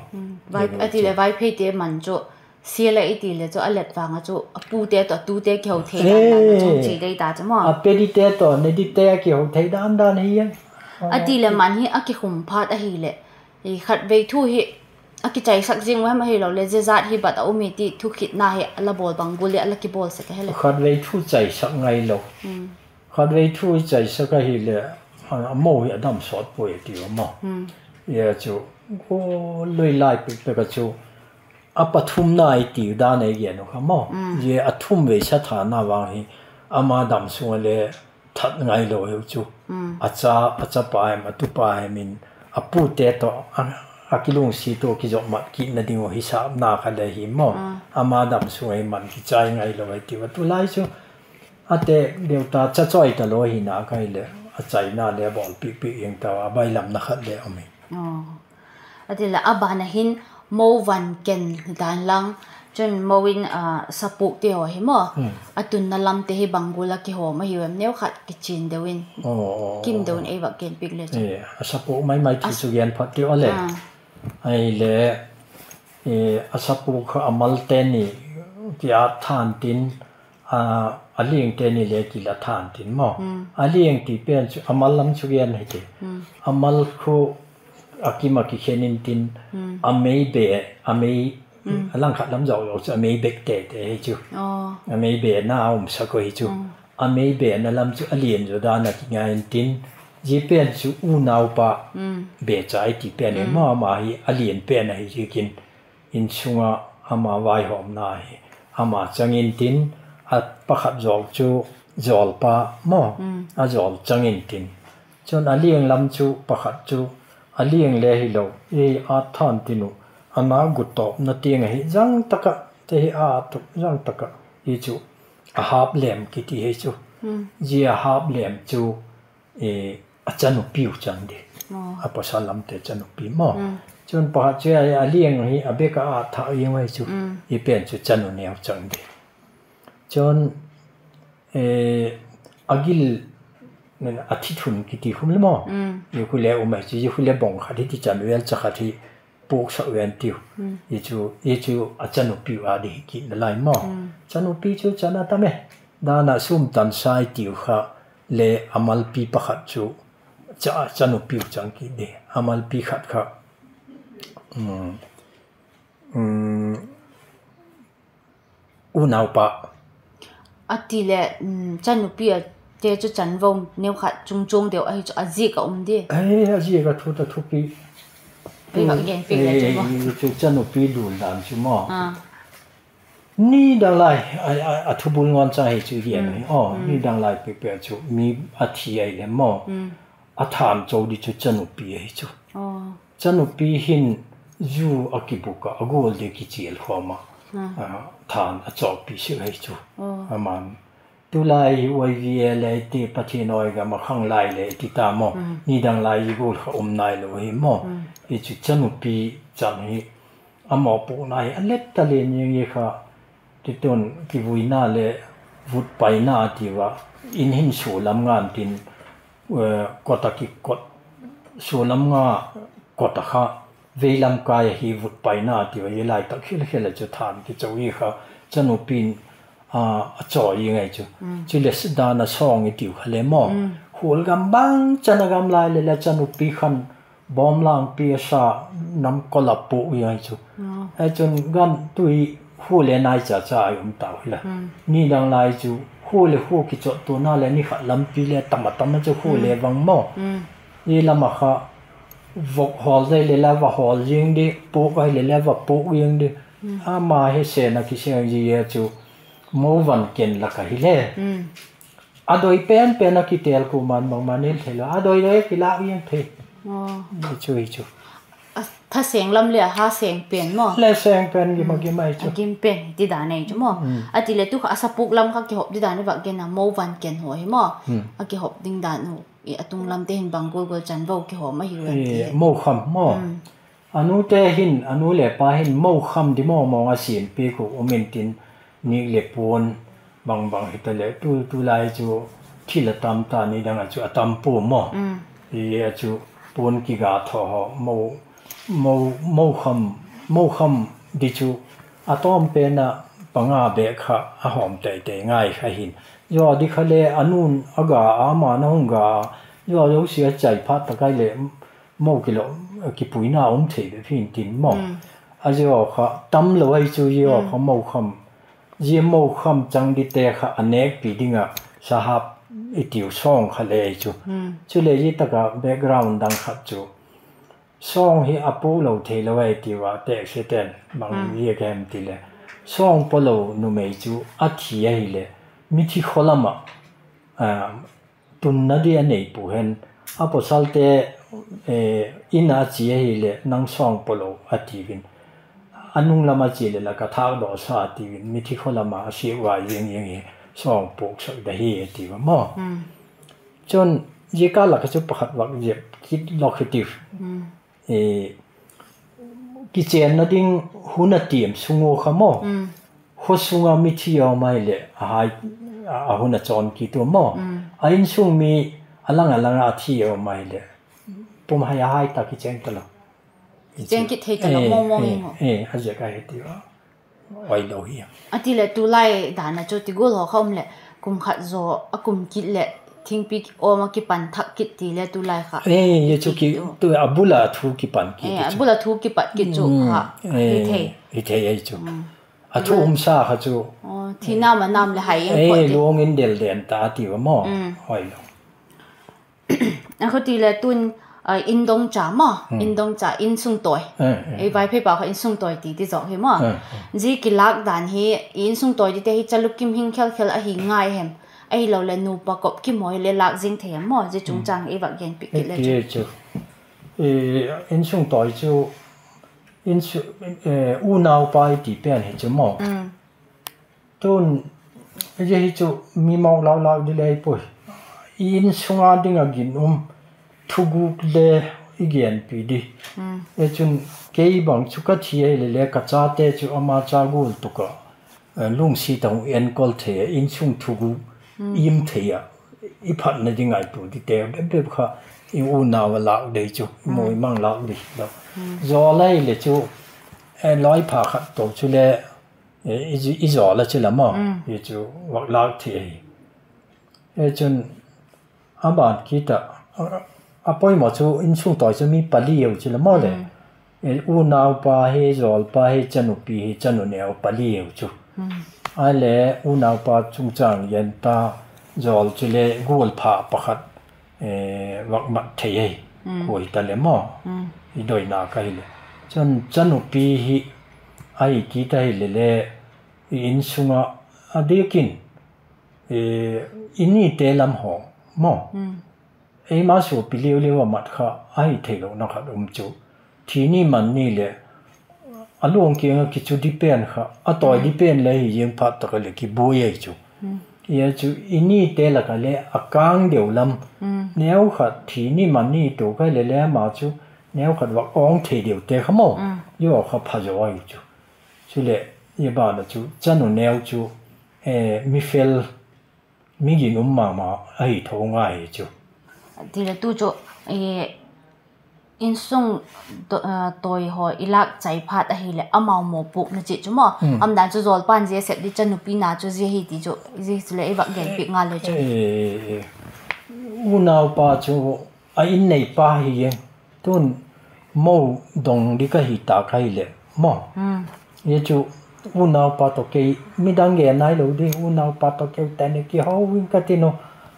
A ti leh Vaipheite man chu sial a i ti leh chu a let vang ah chu a pute tawh a tute kiho thei dan dan a chu chi dei ta chu maw. A pe dite tawh ne dite a kiho thei dan dan hi. A ti leh man hi a kikhum phat ahileh khatvei thu hi a kichaisak zing u hem ahiloleh zia zat hi bat a um hi ti thukhitna hi a la bawl bang gual le a la kibawl sek a hile? Khatvei thu chaisak ngailo. Khatvei thu i chaisak ahileh a mo hi a dam sawt puai a tiu a maw. Hi chu gual lui lai pek pek ah chu a pathumna i tiu dan ei gen u kha maw. Zia a thumvei sathana vang hi ama dam sung a le that ngailo hiu chu. A cha, a chapa hem, a tupa hem in, a pute tawh a, a kilungsiat uh kizopmat kitna ding uh hisâpna kha le hi maw. Ama dam sung ah hi man kichai ngailo hi tiu a, tulai chu a te deu ta, cha chawi talo hina kha hileh, a chaina le bawl piak piak ing ta a, bailamna khat le um hi. A ti leh a ban ah hin mo van ken dan lang, chun mo in, sapukte haw hi maw, a tunna lamte hi bang gual ah kihawm ahiu em, neukhat kichian deu in, kim deu in ei vak gen piak le chu. A sapuk mai mai ti chu gen phot ti a le. Ahile, a sapuk kha a malte ni ki at than tin, a liangte ni le kila than tin maw. A liang ti pen chu a mal lam chu gen hi ti. A mal khu a kim ah kikhen intin, a mei be, a mei, a langkhat lam zawk zawk chu a mei bek tete hi chu. A mei bena a umsak uh hi chu. A mei bena lam chu a lian zaw dan ah kingai intin, zia pen chu unaupa becha i ti pen hi maw, ama hi a lian pen ahi ziakin, insung ah ama vaihawmna hi ama chang intin, a pakhat zawk chu zawlpa maw, a zawl chang intin. Chun a liang lam chu pakhat chu, a liang le hilo, ei at than tin uh, a na guttawpna tiang ahi zang tak ah, te hi a tu zang tak ah, hi chu a hâp lem kiti hi chu. Zia a hâp lem chu a chanupi uh chang di. A pawsal lamte chanupi maw. Chun pakhat chu a liang hi a bek ah a thak ing ahi chu. Hi pen chu chanu neu chang di. Chun a gil, a thi thun kiti khum le maw. Zia khu le um ahi chu, zia khu le bawng khat hi ti chan vel cha khat hi puaksak ven tiu. Hi chu a chanupi uh a di hi kit nalai maw. Chanupi chu chan a tam e. Dan ah sum tansa i tiu kha le a malpi pakhat chu chanupi uh chang kit di. A malpi khat kha unaupa. A ti leh, chanupi a te chu chanvo neukhat chungchuang deu ahi chu a ziak a um di. A ziak a thu ta thupi. Chu chanupi lul dan chu maw. Nidang lai, a thubul ngawn chang hi chu hian hi. Nidang lai pekpek chu mi a thi ahile maw, a thân cho di chu chanupi ahi chu. Chanupi hin zu a kibuk ah, a gual di kichial khawm ah, thân a chawkpi sek ahi chu. Aman tulai YVA le ti, Pathian awi gam ah khang lai le ti ta maw. Nidang lai i gual kha um nailo ahi maw. Hi chu chanupi chan hi a mawpuakna hi a let ta len zing hi kha. Titun kivuina leh vutpaina a tiu a, in hin sua lam nga intin, kot a kikot, sua lam nga kot a kha, vei lam kai ahi vutpaina a tiu a, hi lai tak khel khel a chu thân kicho hi kha, chanupi'n a chawi ngai chu. Chuleh dan a sawng i tiu kha le maw, khual gam bang chan a gam lai le le chanupi khan bawm langpi a sa, nam kol a puak ngai chu. Chun gan tui khua le nai cha cha a um tau hila. Nidang lai chu khua leh khua kichottuana leh ni khat lampi le tam a tam a chu khua le vang maw. Hi lam a kha vok hawl dei le le va hawl zing di, puak ai le le va puak zing di. Ama hi sen a kiseng zia chu mo van ken lak a hile, a doi pen pen a kitel kuama'n bangma nil theilo, a doi doi a kilâk zing thei. Chu hi chu. Thaseng lam leh a ha seng pen maw, le seng pen gim a gim ahi chu, a gim pen ti dan ahi chu maw. A ti leh tu kha a sapuk lam kha kihop di dan i vak gen a, mo van ken haw hi maw, a kihop ding dan uh, a tung lamte hin bang gual gual chanvo kihawm ahi ua ti. Mokham maw. A nute hin, a nu le pa hin mokham di mawng mawng a siampiak uh um intin, nîk leh puan bang bang hitaleh, tu tulai chu thil a tam ta, nidang a chu a tam pua maw. Hi a chu puan kiga thaw haw, mokham, mokham di chu a tawm pen a panga bêk kha a hawm tei tei ngai kha hin. Zia di kha le a nu'n a ga a, ama'n a hung ga a, zia zosia chai phat tak ai leh mo kilo, kipuina um thei bep hi'ntin maw. A zia kha tamlo ahi chu, zia kha mokham, zia mokham chang dite kha a nêkpi ding ah sahap i tiu sawng kha le ahi chu. Chuleh zia tak ah background dang khat chu, sawng hi a puak lo theilo ahi tiu a, teksete'n bang ziak hem tileh, sawng paw lo numei chu a thi ahileh, mithi khaw lam ah, tunna di a nei pua hen, a pawsalte in a chia ahileh nang sawng paw lo a tiu in, a nung lam a chia leh la ka thâkdawsa a tiu in, mithi khaw lam a a siau a ziang ziang hi sawng puaksak da hi a tiu a maw. Chun, zia kâl lak ah chu pakhat vak zep kit lawk hi tiu. Kichênna ding hun a tiam sung ua kha maw, khaw sung a mithi a um ahileh a hun a chawn kit ua maw, a insung mi a lang a lang a thi a um ahileh, pum hai a hai ta kichêng talo, a ziak ahi tiu a, oilo hi a. A ti leh tulai dan a chu ti gual haw kha um leh, kum khat zaw a kum kit leh thingpi awm a kipan thak kit ti le tulai kha, zia chu a bul a thu kipan kit, a bul a thu kipat kit chu kha hi thei ahi chu. A thu umsa kha chu thina manam leh hai, luang in del den ta a tiu a maw, oilo. A khuti le tun, indongcha maw, indongcha, insung tawi. Ei Vaiphei pau kha insung tawi ti ti zawk hi maw. Zia kilâk dan hi, insung tawi tite hi chalukim hing khel khel ahi ngai hem, ahiloleh nupa kop kimawi le lâk zing thei em maw, zia chungchâng ei vak genpiak kit le chu. Insung tawi chu, unaupa i ti pen hi chu maw. Tun, zia hi chu mi mau lâk lâk di le hi puai. I insung a ding a ginum thuguk le i genpi di. Chun, kei bang chu ka thi ahileh le ka chate chu ama cha gual tuk ah lungsiat a hung enkol thei a, insung thuguk im thei ah, i phatna ding ngaitua dite bep bep kha i unau a lâk dei chu, i mu i mang lâk di lo. Zawl ahileh chu, lawipha khat to chule i zawl a chu la maw, hi chu vak lâk thei ahi. Chun, a ban kit ah, a poimaw chu insung tawi chu mi pali u chu la maw le. Unaupa hi, zawlpa hi, chanupi hi, chanuneu pali u chu. Ahile unaupa chungchâng gen ta, zawl chule gualpha pakhat vak mat thei ahi. Kua hita le maw, i doina ka hileh. Chun chanupi hi ahi kit ahile le, i insung ah a diak in, i nite lam haw maw, eima suapi liu liu a mat kha ahi theilona khat um chu, thi ni man ni leh a luang kiang ah kichu di pen kha, a tawi di pen le hi ziang phat tak a leh kibuai ahi chu. Zia chu i nite lak a le a kâng deu lam, neu khat thi ni man ni tu kha le le ama chu neu khat vak awng thei deute kha maw, zia kha pha zaw ahi chu. Chuleh, zia ban a chu chanu neu chu mi fel, mi ginum ma ma ahi tho ngai chu. Tile tu chu, insung tawi haw i lâk chai phat ahileh amau mawpuakna chih chu maw, a umdan chu zawlpa'n zia sep di, chanupi na chu zia hi ti chu, zia chuleh i vak genpiak ngal le chu. Unaupa chu a in neipa hi ing, tun mo dong di ka hi ta ka hileh maw, zia chu unaupa tawh kei, midang gen nailo di, unaupa tawh keu tani kiho ing ka tin u,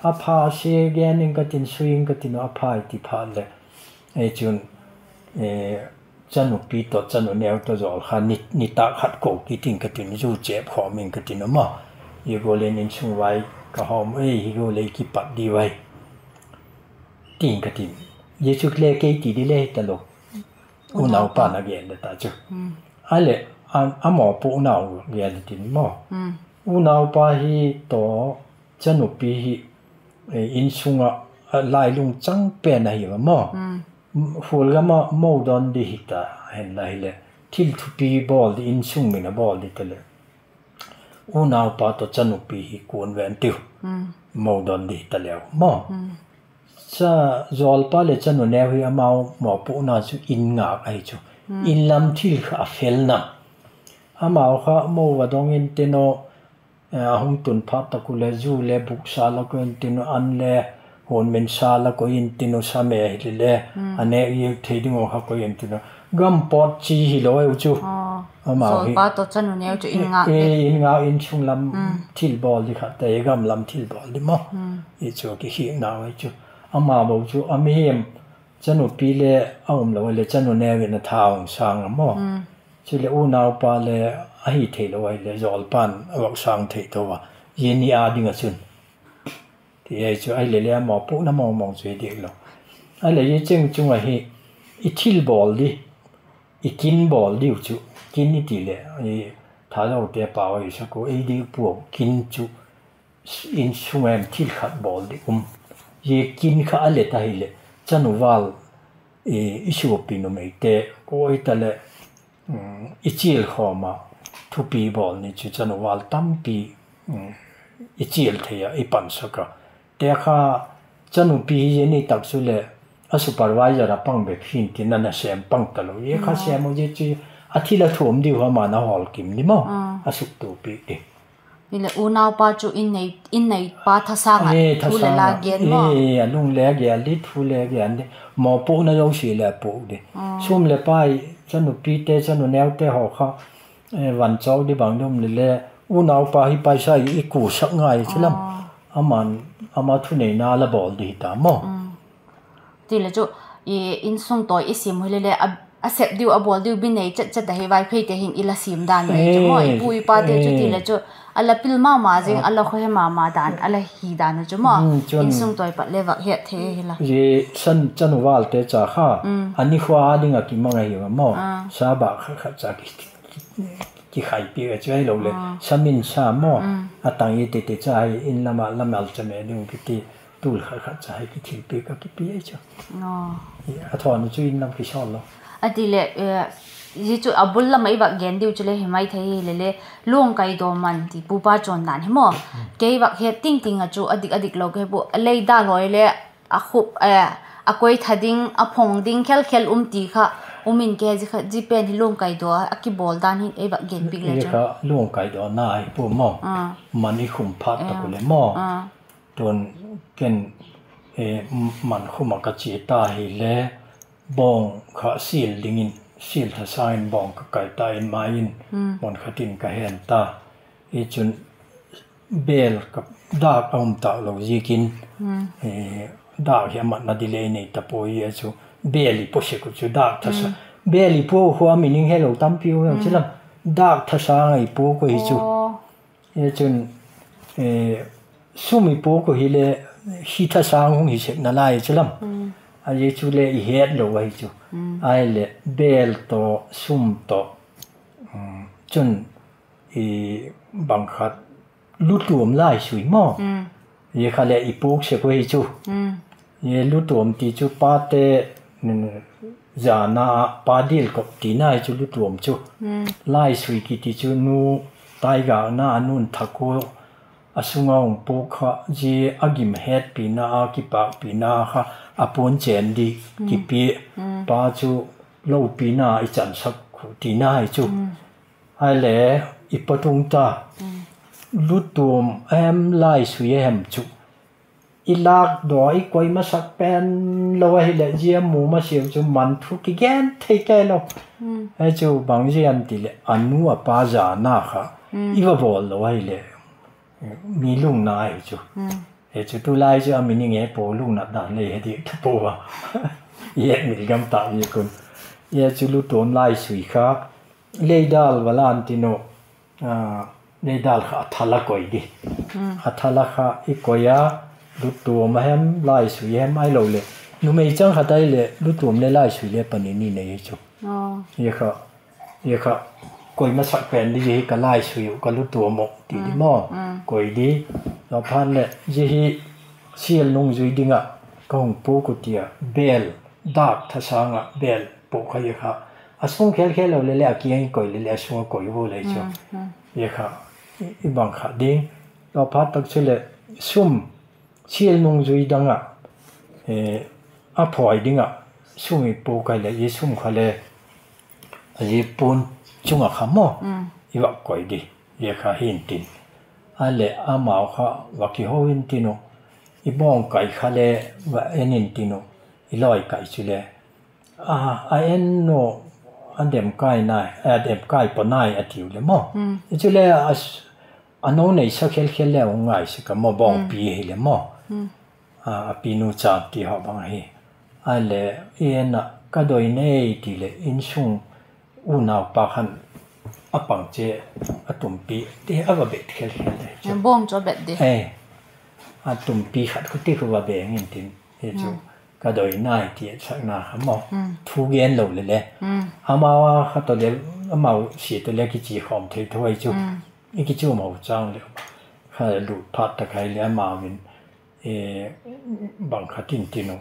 a pha sia gen ing ka tin, sui ing ka tin u, a pha i ti phat leh, chun chanupi tawh chanu neu tawh zawl kha nitâk khat ko kit ing ka tin, zu chêp khawm ing ka tin u maw, zia gual in insung vai ka hawm ei, hi gual ei kipat di vai, ti ing ka tin. Zia chu le kei ti di le hi talo, unaupa'n a gen le ta chu. Ahileh, a mawpuaknau gen le tin maw, unaupa hi tawh chanupi hi insung ah lailung chang pen ahi a maw. Khual gam ah mo don di hita hen la hileh, thil thupi bawl di, insung min a bawl di ta leh, unaupa tawh chanupi hi kuan ven tiu, mo don di hita leu maw. Zawlpa leh chanu neu hi amau mawpuakna chu in ngâk ahi chu. In lam thil kha a felna, amau kha mo va dong intin u, a hung tun phat tak u leh zu le buksa lak u intin u, an le huan minsa lak u intin u, sa me hile le a nêk ziak thei ding u kha koi intin u, gam pawt chi hilo eu chu. Amau hi in ngâk, insung lam thil bawl di khat te, gam lam thil bawl di maw, i chu a kikhiaknau ahi chu. Ama bo chu a mihem, chanupi le a umlo leh chanu neu in a tha hung sâng a maw. Chuleh unaupa le ahi theilo ahileh zawlpa'n a vak sâng thei tho a, zia ni â ding ah chun ti ahi chu, ahileh le a mawpuakna mawngmawng chu hi dik lo. Ahileh i cheng chung ahi, i thil bawl di, i kin bawl diu chu, kin i ti leh, Thazote pau ahi sak u, ei di puau kin chu, insung em thil khat bawl di um. Zia kin kha a let ahileh, chanu vâl i suapi numeite kuai ta leh, i chial khawm a, thupi bawl ni chu chanu vâl tampi i chial thei ah i pansak a. Te kha chanupi hi zia ni tak chuleh a supervisor a pang bek hin tin a nasêm pang talo. Zia kha sêm u zia chu a thil a thuam diu kha ama'n a hawlkim ni maw, a suktupi di. Hileh unaupa chu in neipa thasâng ah thu le la gen maw, a lung le a gel di, thu le a gen di, mawpuakna zosia leh a puak di. Sûm leh pai, chanupite chanuneute haw kha van chawk di bang dum le le, unaupa hi paisa i kuasak ngai chu lam, ama thuneina la bawl di hita maw. Ti le chu, insung tawi i siam hile le, a sep diu a bawl diu bi nei chet chet ahi, Vaipheite hin i la siam dan mai chu maw, i pu i pate chu ti le chu, a la pil ma ma zing, a la khohe ma ma dan a la hi dan u chu maw. Insung tawi pat le vak het thei hila, zia chanu vâlte cha kha, a nikhua â ding ah kimang ahi a maw, sa bâk khat khat cha kikhaipiak a chu ahiloleh samin sa maw, a tang i tete cha hi in lam ah la malchame ding kiti, tul khat khat cha hi kithilpiak a kipia chu, a thawn u chu in lam kisawl lo. A ti leh, zia chu a bul lam ah i vak gen diu chu le hi mai thei hile le, luangkaidaw man ti pupa chawn dan hi maw, kei vak het ting ting ah chu a dik a dik lo ka he pua, a lei dal hawi le a khup, a koi tha ding, a phong ding khel khel um ti kha um in, kei zia pen hi luangkaidaw a kibawl dan hi ei vak gen piak le chu, luangkaidawna hi pua maw, man i khum phat tak u le maw, tun ken man khum ah ka chia ta hile, bawng kha sial dingin, sial thasâng in bawng ka kai ta in, mai in mun khat in ka hen ta. Hi chun bêl, dâk a um tâk lo ziakin, dâk hi a matna delay nei ta puai a chu, bêl i pua sek u chu dâk thasa, bêl i pua u khu a meaning helo tampi um chu lam, dâk thasâng a i puak u hi chu. Hi chun sum i puak u hile, hi thasâng hung hi sekna lai chu lam, a zia chu le i het lo ahi chu. Ahileh bêl tawh, sum tawh, chun bang khat, lutuam laisui maw, zia kha le i puak sek u hi chu. Lutuam ti chu pate zana ah pa dilkop tina hi chu lutuam chu. Laisui kiti chu nu taigâkna a nu'n thak ua, a sung a hung puak kha, zia a gim hetpina a kipâkpina kha a puan chên di kipia, pa chu lopina i chansak khu tina hi chu. Ahile i patung ta, lutuam a hem laisui a hem chu i lâkdaw i koi masak pen lo ahileh, zia mu masiau chu man thu kigen thei kei lo. Hi chu bang ziam ti leh a nu a pa zana kha i va bawl lo ahileh, mi lungna hi chu. Hi chu tulai chu a meaning he pua, lungnat dan lei he dik ta pua a, i et mil gam tak ziak un. Hi chu lutuam laisui kha, leidal va lan tin u, leidal kha a thal a koi di, a thal a kha i koi a, lutuam a hem laisui a hem ahiloleh, numei chang khat ahileh lutuam le laisui le pani ni nei hi chu. Hi kha koi masak pen di, zia hi ka laisui uh, ka lutuam uh ti di maw, koi di. Zia phat leh zia hi sial nungzui ding ah ka hung puak uh ti a, bêl, dâk thasâng ah bêl puak kha, zia kha a sung khel khel lo le le a kiang i koi le le a sung a koi u le chu. Zia kha i bang kha ding. Zia phat tak chuleh sum, sial nungzui dang ah a phawi ding ah sum i puak kha le, zia sum kha le a zia puan chung ah kha maw, i vak koi di. Zia kha hin tin, ahileh amau kha va kiho in tin u, i bawngkai kha le va en in tin u, i lawikai chule, a en u, a demkai nai, a demkai pa nai a tiu le maw. Chule a no neisa khel khel le hung ngai sek a maw, bawngpi hile maw, a pinu chan ti haw bang ahi. Ahile, i en ah ka doi nei ti leh insung unaupa khan a pang che, a tumpi ti a va bet khel khel le chu, a tumpi khat khu ti khu va beng intin, hi chu ka doi nai ti etsakna kha maw, thu gen lo le le, amau a kha tawh le, amau sia tawh le kichiakhawm thei tho ahi chu, i kichuam ho châng leh kha lut phat tak ahileh amau in bang khat intin uh,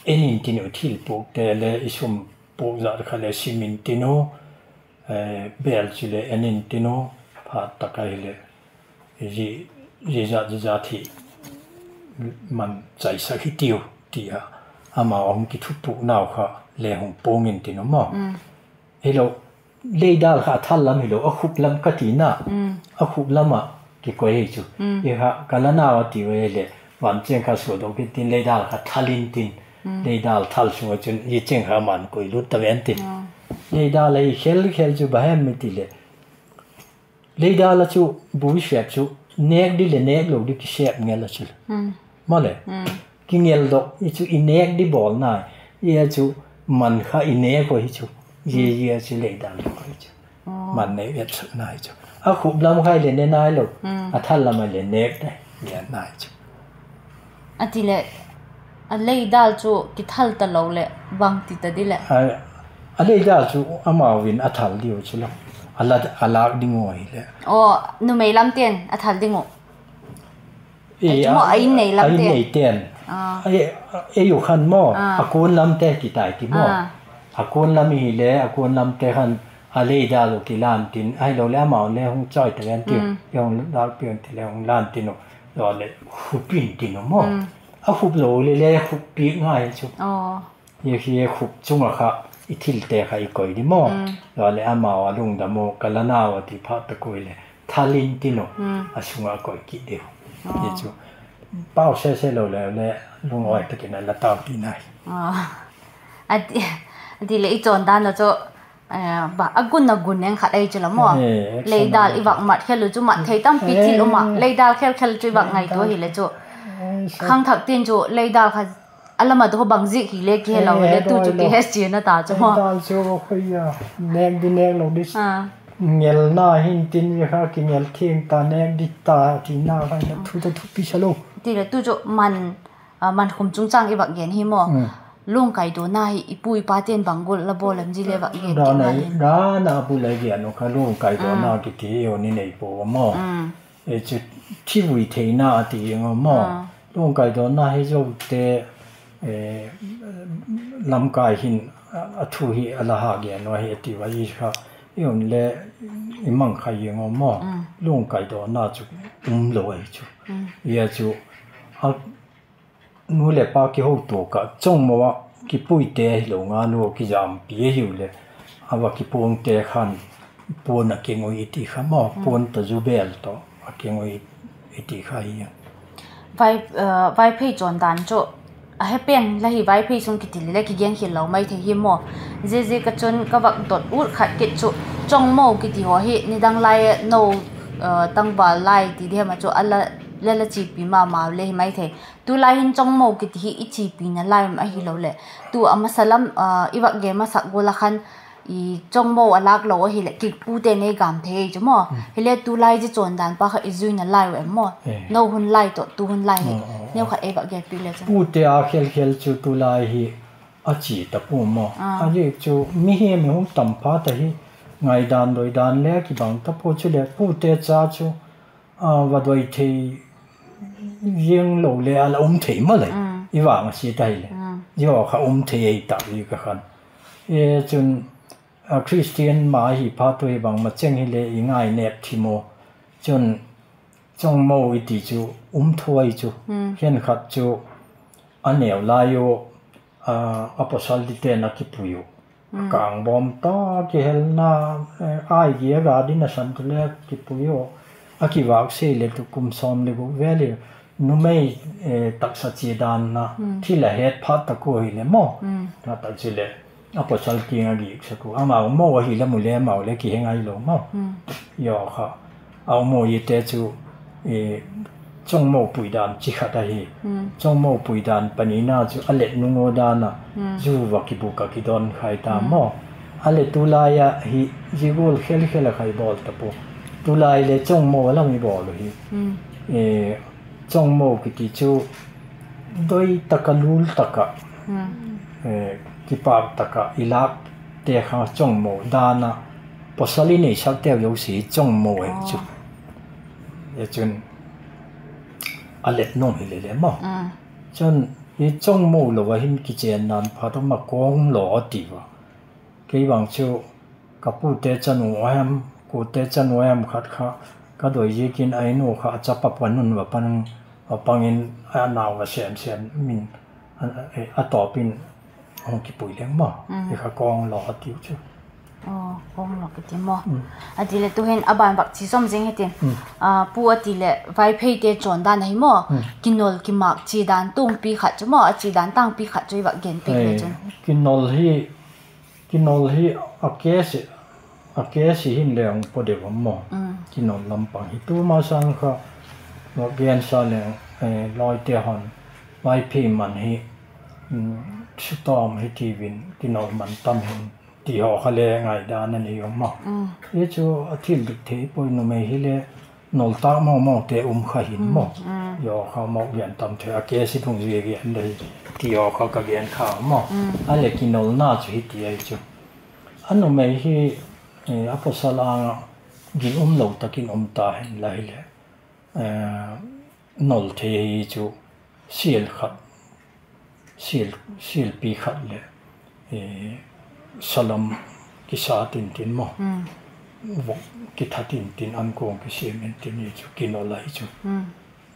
en intin uh, thil puakte le i sum puak zat kha le sim intin uh, bêl chule en intin uh, phat tak ahileh zia zat zia zat hi man chaisak hitiu, ti a, amau a hung kithupuknau kha le hung puang intin uh maw. Hilo, leidal kha a thal lam hilo, a khup lam ka tina, a khup lam ah kikoi hi chu. I kha ka la nau a tiu ahileh, van chêng kha suadok intin leidal kha thal intin, leidal thal sung ah chun zia chêng kha man koi lut ta ven tin. Leidal ahi khel khel chu bang hem i ti leh, leidal ah chu bu sep chu nêk di leh nêk lo di kisep ngel a chu, maw le, kingeldok i chu i nêk di bawl nai, i a chu man kha i nêk uh hi chu, zia zia chu leidal kha hi chu, man nêk etsakna hi chu, a khup lam kha i le ne nai lo, a thal lam a le nêk nai chu. A ti leh, a leidal chu kithal ta lo leh bangti ta di leh, a leidal chu amau in a thal diu chu lo, a lâk ding uh ahileh, aw, numei lamte'n a thal ding uh, a in neite'n, ei u khan maw, a kuan lamte kitai ti maw, a kuan lam i hile a kuan lamte khan a leidal uh kilan tin, ahiloleh amau le hung chai ta ven tiu, i hung lâkpiak un ti leh hung lan tin uh, leh khup intin uh maw, a khup lo le le khup piak ngai chu. Hi khup chung ah kha i thilte kha i koi di maw, leh amau a lungdam uh ka la nau a ti phat tak ui leh thal intin uh, a sung ah koi kit diu. Hi chu pau sese lo le le, lungawi tak in a la tau ti nai. A ti leh i chawndan a chu a gun a gun eng khat ahi chu la maw, leidal i vak mat khel uh chu mat thei tampi thil um ah, leidal khel khel chu i vak ngaitua hile chu, khangthak tin chu leidal kha a la mat uh bang ziak hile kihelo hile tu chu kihe chian a ta chu maw, nêk di nêk lo di, ngelna hin tin zia kha kingel thiang ta, nêk di ta tina kha thu ta thupi sa lo. Ti leh tu chu man khum chungchâng i vak gen hi maw, lungkaidawna hi i pu i pate'n bang gual la bawl em zi le vak gen dan a bul a gen uh kha lungkaidawna kiti i hun i nei pua maw, chu thivui theina a ti ing a maw, lungkaidawna hi zote lamkai hin a thu hi a la ha gen uh ahi a ti ua i kha, i hun le i mang kha ing a maw, lungkaidawna chu um lo ahi chu, i a chu nu leh pa kihotuak ah chawngmo ah kipuite hilo ngal ua kizampi ahiu leh, a va kipuangte khan puan a keng ui i ti kha maw, puan tawh zu bêl tawh a keng ui i ti kha hi. Vaiphei chawndan chu a he pen la hi, Vaiphei sung kiti le le kigen khial lo mai thei hi maw. Ziaziak a chun ka vak dot ut khat kit chu, chawngmo kiti haw hi nidang lai no, tangval lai ti diam ah chu la la chipi ma mau le hi mai thei. Tulai hin chawngmo kiti hi i chipina lai um ahiloleh, tu a masa lam i vak gen masak gual a khan chawngmo a lâk lo ahileh pute nei gam thei chu maw. Hile tulai zia chawndan pa kha i zuina lai u em maw, no hun lai tawh tu hun lai hi, neukhat ei vak genpiak le chun. Pute a khel khel chu tulai hi a chia ta pua maw, a ziak chu mihing mi hung tam phat ahi, ngaidan doidan le kibang ta pua, chuleh pute cha chu va doi thei ziang lo le a la um thei maw lei, i vang a sia ta hileh, zia kha um thei ei ta i ka khan. Chun Christian ma ahi phat u hi bangma cheng hile i ngai nêp thim u. Chun chawngmo i ti chu um tho ahi chu, khenkhat chu a neu lai u apostle dite'n a kipui u, kangbawm ta, kihelna, ai gi a ga din a san tu le kipui u, a kivâk sei le tu kum sawm le guk vel hi numei taksa chia dan a thil a het phat tak ua hile maw, tak chuleh apostle kiang a giksak u, amau mo ahi lam u le amau le kihe ngailo maw. Zia kha a um u ite chu chawngmo puidan chi khat ahi. Chawngmo puidan panina chu a let nung u dan a zu va kibuk a kidon khai ta maw. A le tulai a hi zia gual khel khel a khai bawl ta pua. Tulai le chawngmo a lam i bawl u hi Chawngmo kiti chu doi tak ah, lul tak ah, kipâk tak ah i lâkte kha chawngmo dan ah, pawsal i neisakteu zosia hi chawngmo ahi chu. Chun, a let nung hile le maw. Chun, i chawngmo lo a hin kichen dan phat um a, kawng law a ti ua. Kei bang chu ka pute chanu a hem, kuate chanu a hem khat kha ka doi ziakin a in u kha a chapa pan un va pan, va pang in a nau va sêm sêm min, a tawp in hung kipui leng maw. Hi kha kawng law a tiu chu. A ti leh tu'hin a ban vak chi zawm zing hitin, pu, a ti leh Vaipheite chawn dan ahi maw, kinol kimâk chi dan tangpi khat chu maw, a chi dan tangpi khat chu i vak gen piak le chun. Kinol hi, kinol hi a case, a case hin le hung pawt deu a maw. Kinol lam pang hi tuma sâng kha vak gensa leng, lawite hon Vaiphei man hi sutawm hi tiu in, kinol man tam hin ti haw kha le ngaidan a nei um a. Hi chu a thil dik thei puai, numei hile nol tâk mawngmawngte um kha hin maw. Hi haw kha maw gen tam thei a, case dungzui gen le hi ti haw kha ka gen kha maw. A leh kinolna chu hi ti ahi chu, a numei hi a pawsal âng ah ginum lo tak in um ta hen la hileh, nol thei hi chu sial khat, sialpi khat leh salam kisa tintin maw, vok kitha tintin, an kuang kisiam intin, hi chu kinol ahi chu.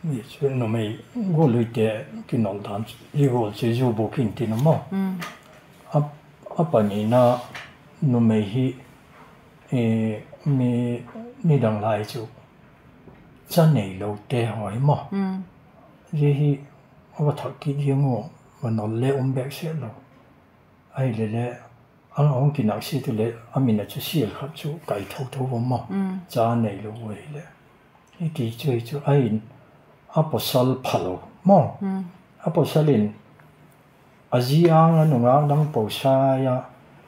Hi chu numei gual uite kinol dan hi gual chu zu buk intin a maw. A panina, numei hi mi, nidang lai chu cha neilote haw hi maw, zia hi a va thak kit ziang ua, va nol le um bêk sek lo. Ahile le, a hung kinâk siat u leh a min a chu sial khat chu kai tho tho a maw. Cha neilo u ahileh, hiti chu hi chu ahin, a pawsal phalo maw, a pawsal in a zi âng a nungâk dang po sai a,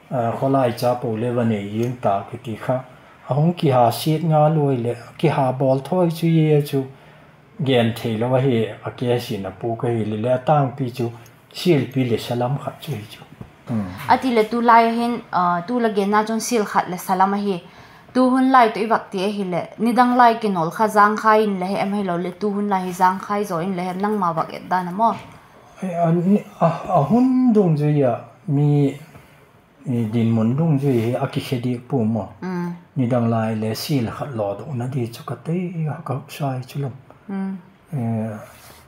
khawlai cha po le va nei ziang ta kiti kha a hung kiha siat ngal u ahileh, kiha bawl thawi chu, zia chu gen theilo ahi. A case in a puk ahile le, a tângpi chu sialpi leh salam khat chu hi chu. A ti leh tulai a hin, tu la genna chun sial khat leh salam ahi. Tu hun lai tawh i vak ti ahileh, nidang lai kinol kha zangkhai in la hem, ahiloleh tu hun lai hi zangkhai zaw in la hem, nangma vak et dan a maw. A hun dungzui ah mi dinmun dungzui hi a kikhe dik pua maw. Nidang lai le sial khat lawdokna di chu ka tei, ka haksa hi chu lum.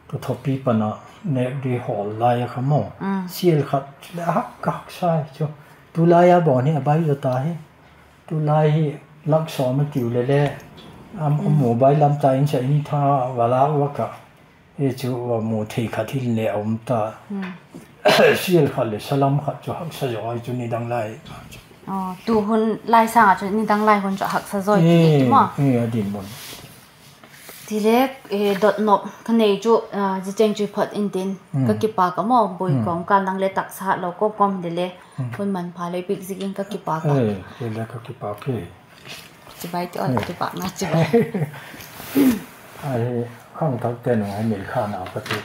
Tu thopi pan a nêk di hawl lai a kha maw, sial khat le a hak ka haksa hi chu. Tulai a bawn hi a bai zaw ta hi. Tulai hi lak sawm a tiu le le, a mobile lam ta in cha in tha va lâk vak ah, hi chu va mu thei khat hin le a um ta. Sial khat leh salam khat chu haksa zaw ahi chu nidang lai. Tu hun lai sâng ah chu nidang lai hun chu haksa zaw ti maw. A dinmun. Tile, dotnop ka nei chu, zia chêng chu phot intin, ka kipâk a maw, Boi Kawngkal, nang le taksa hat lo kawm kawm hile, hun manpha lei piak ziakin ka kipâk a. Chibai ti aw, kipâkna chibai. Khangthakte nung a nei kha na ka ti,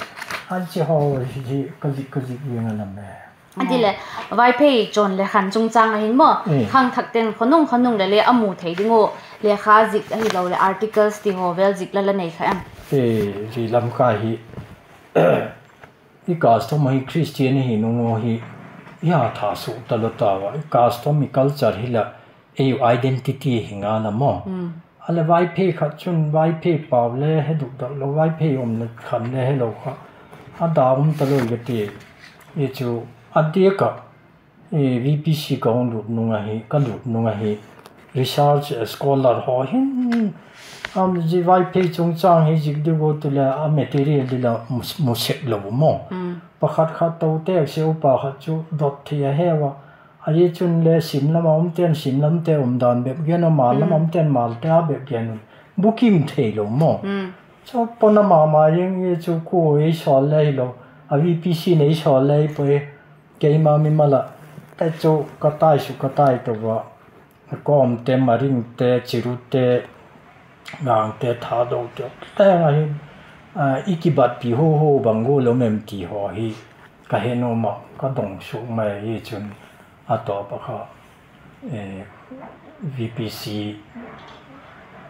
a chi haw hi ka zik ka zik ziang a lam e. A ti leh, Vaiphei chawn le khan chungchâng a hin maw, khangthakte'n khonung khonung le le a mu thei ding u lekha zik ahiloleh articles ti haw vel zik la la nei kha em? Zi lam ka hi, i custom hi Christian i hi nung u hi, i ha tha suk talo ta ua, i custom, i culture hi la, ei u identity hi ngal a maw. A leh Vaiphei khat chun Vaiphei pau le he dukdak lo, Vaiphei um le khan le helo kha, a da um talo i ka ti. Hi chu a diak ah VPC ka hung lut nung ahi, ka lut nung ahi, research scholar haw hin, zi Vaiphei chungchâng hi zik di ua tu le a material di la mu sek lo u maw. Pakhat khat to tek se upa khat chu dot thei a heu a. A zia chun le sim lam a umte'n sim lamte umdan bep gen a, mal lam a umte'n malte a bep gen un, bukim theilo maw. Chu pona ma ma ziang hi chu, kua ei sawl le hilo, a VPC nei sawl le hi puai, keima mimal ah te chu ka tai suk ka tai to ua, kawmte, maringte, chirute, gangte, thadote leng ahin, I kibatpi ho ho bang gual um em ti haw hi ka he nuam ah, ka dong suk mai hi chun, a tawp ah kha VPC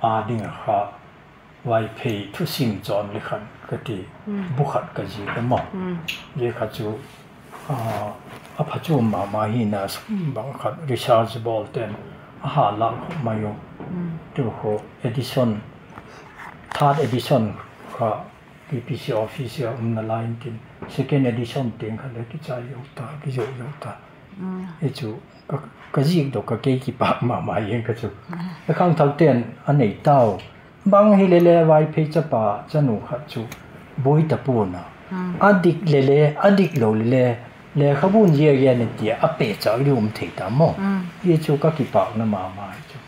â ding ah kha Vaiphei thusim chawn le khan ka ti, bu khat ka zik a maw. Zia kha chu a phachuam ma ma hina, bang khat research bawlte'n a ha lâk khop mai u. Tu khu edition, third edition kha VPC office a umna lai intin, second edition tiang kha le kichai zo ta, kizo zo ta. Hi chu ka zik dok ka, kei kipâk ma ma ing ka chu. Khangthakte'n a nei tau. Bang hile le Vaiphei chapa chanu khat chu buai ta pua'n a, a dik le le, a dik lo le le, lekhabu'n zia gen i ti a, a pechâk ding um thei ta maw. Hi chu ka kipâkna ma ma hi chu.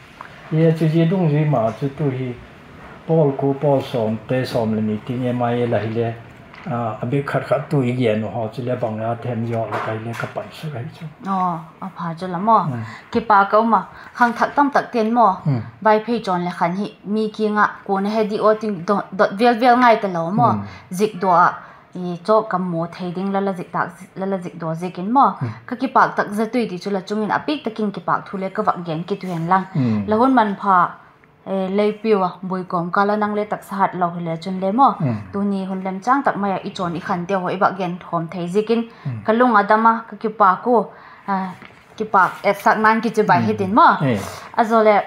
Hi chu zia dungzui ma chu tu hi pawl kua, pawl sawmte, sawm le ni tiang MIL ahile, a bik khat khat tu i gen u haw chu le bang a them zaw lak ahile ka pansak ahi chu. A pha chu la maw. Kipâk ka um a, khangthak tamtakte'n maw, Vaiphei chawn le khan hi mi kiang ah kua'n a he di aw ti dot vel vel ngai talo maw. Zikdua ah chawk kam maw thei ding la la zikdaw ziak in maw, ka kipâk tak zet ui ti chu la chung in a bik tak in kipâk thu le ka vak gen kit u hen lang. La hun manpha, lei piu a buai kawm kâl a nang le taksa hat lo hile chun le maw, tuni hun lemchâng tak mai ah i chawn i khante haw i vak gen khawm thei ziak in ka lung a dam a, ka kipâk u. Kipâk etsakna'n kichibai hitin maw. A zaw leh,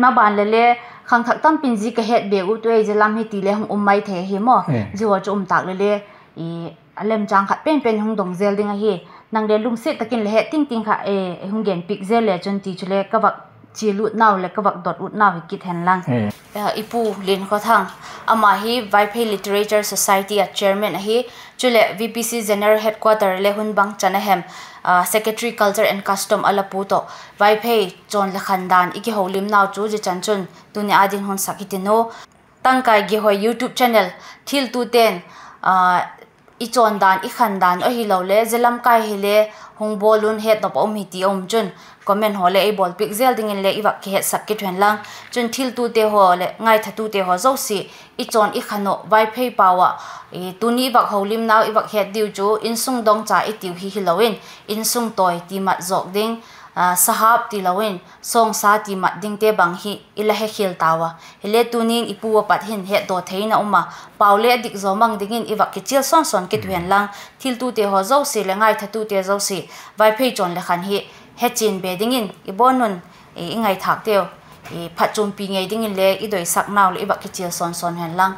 maban le le khangthak tampi'n zia ka het be u tu ei zia lam hi ti le hung um mai thei ahi maw. Zia haw chu um tâk le le, a lemchâng khat pen pen hung dong zel ding ahi. Nang le lungsiat tak in le het tingting kha hung gen piak zel le chun ti chu le ka vak chial utnau leh ka vak dot utnau hi kit hen lang. I pu Liankhawthang, ama hi Vaiphei Literature Society ah chairman ahi. Chuleh VPC General Headquarter le hun bangchan a hem, Secretary Culture and Custom a la pu tawh, Vaiphei chawn le khan dan i kiholimnau chu zia chan chun tuni â ding hun sak hitin u. Tangkai Gihoi YouTube channel, thiltute'n i chawn dan, i khan dan ahilole zia lamkai hile hung bawl un, hetnop a um hi ti a um chun comment haw le ei bawlpiak zel dingin le i vak kihetsak kit hen lang. Chun thiltute haw leh ngaithatute haw zosia, i chawn i khan uh Vaiphei pau ah, tuni i vak holimnau i vak het diu chu insung dongcha i tiu hi hilo in, insung tawi ti mat zawk ding, sahap tilo in sawngsa ti mat dingte bang hi i la hekhial tau a. Hile tuni'n i pu a pat hin hetdaw thei in a um a, pau le a dik zaw mang dingin i vak kichial sawn sawn kit u hen lang. Thiltute haw zosia leh ngaithatute zosia, Vaiphei chawn le khan hi hechian be dingin i bawn un, i ngaithâkteu phatchuampi ngei dingin le i doisaknau leh i vak kichial sawn sawn hen lang.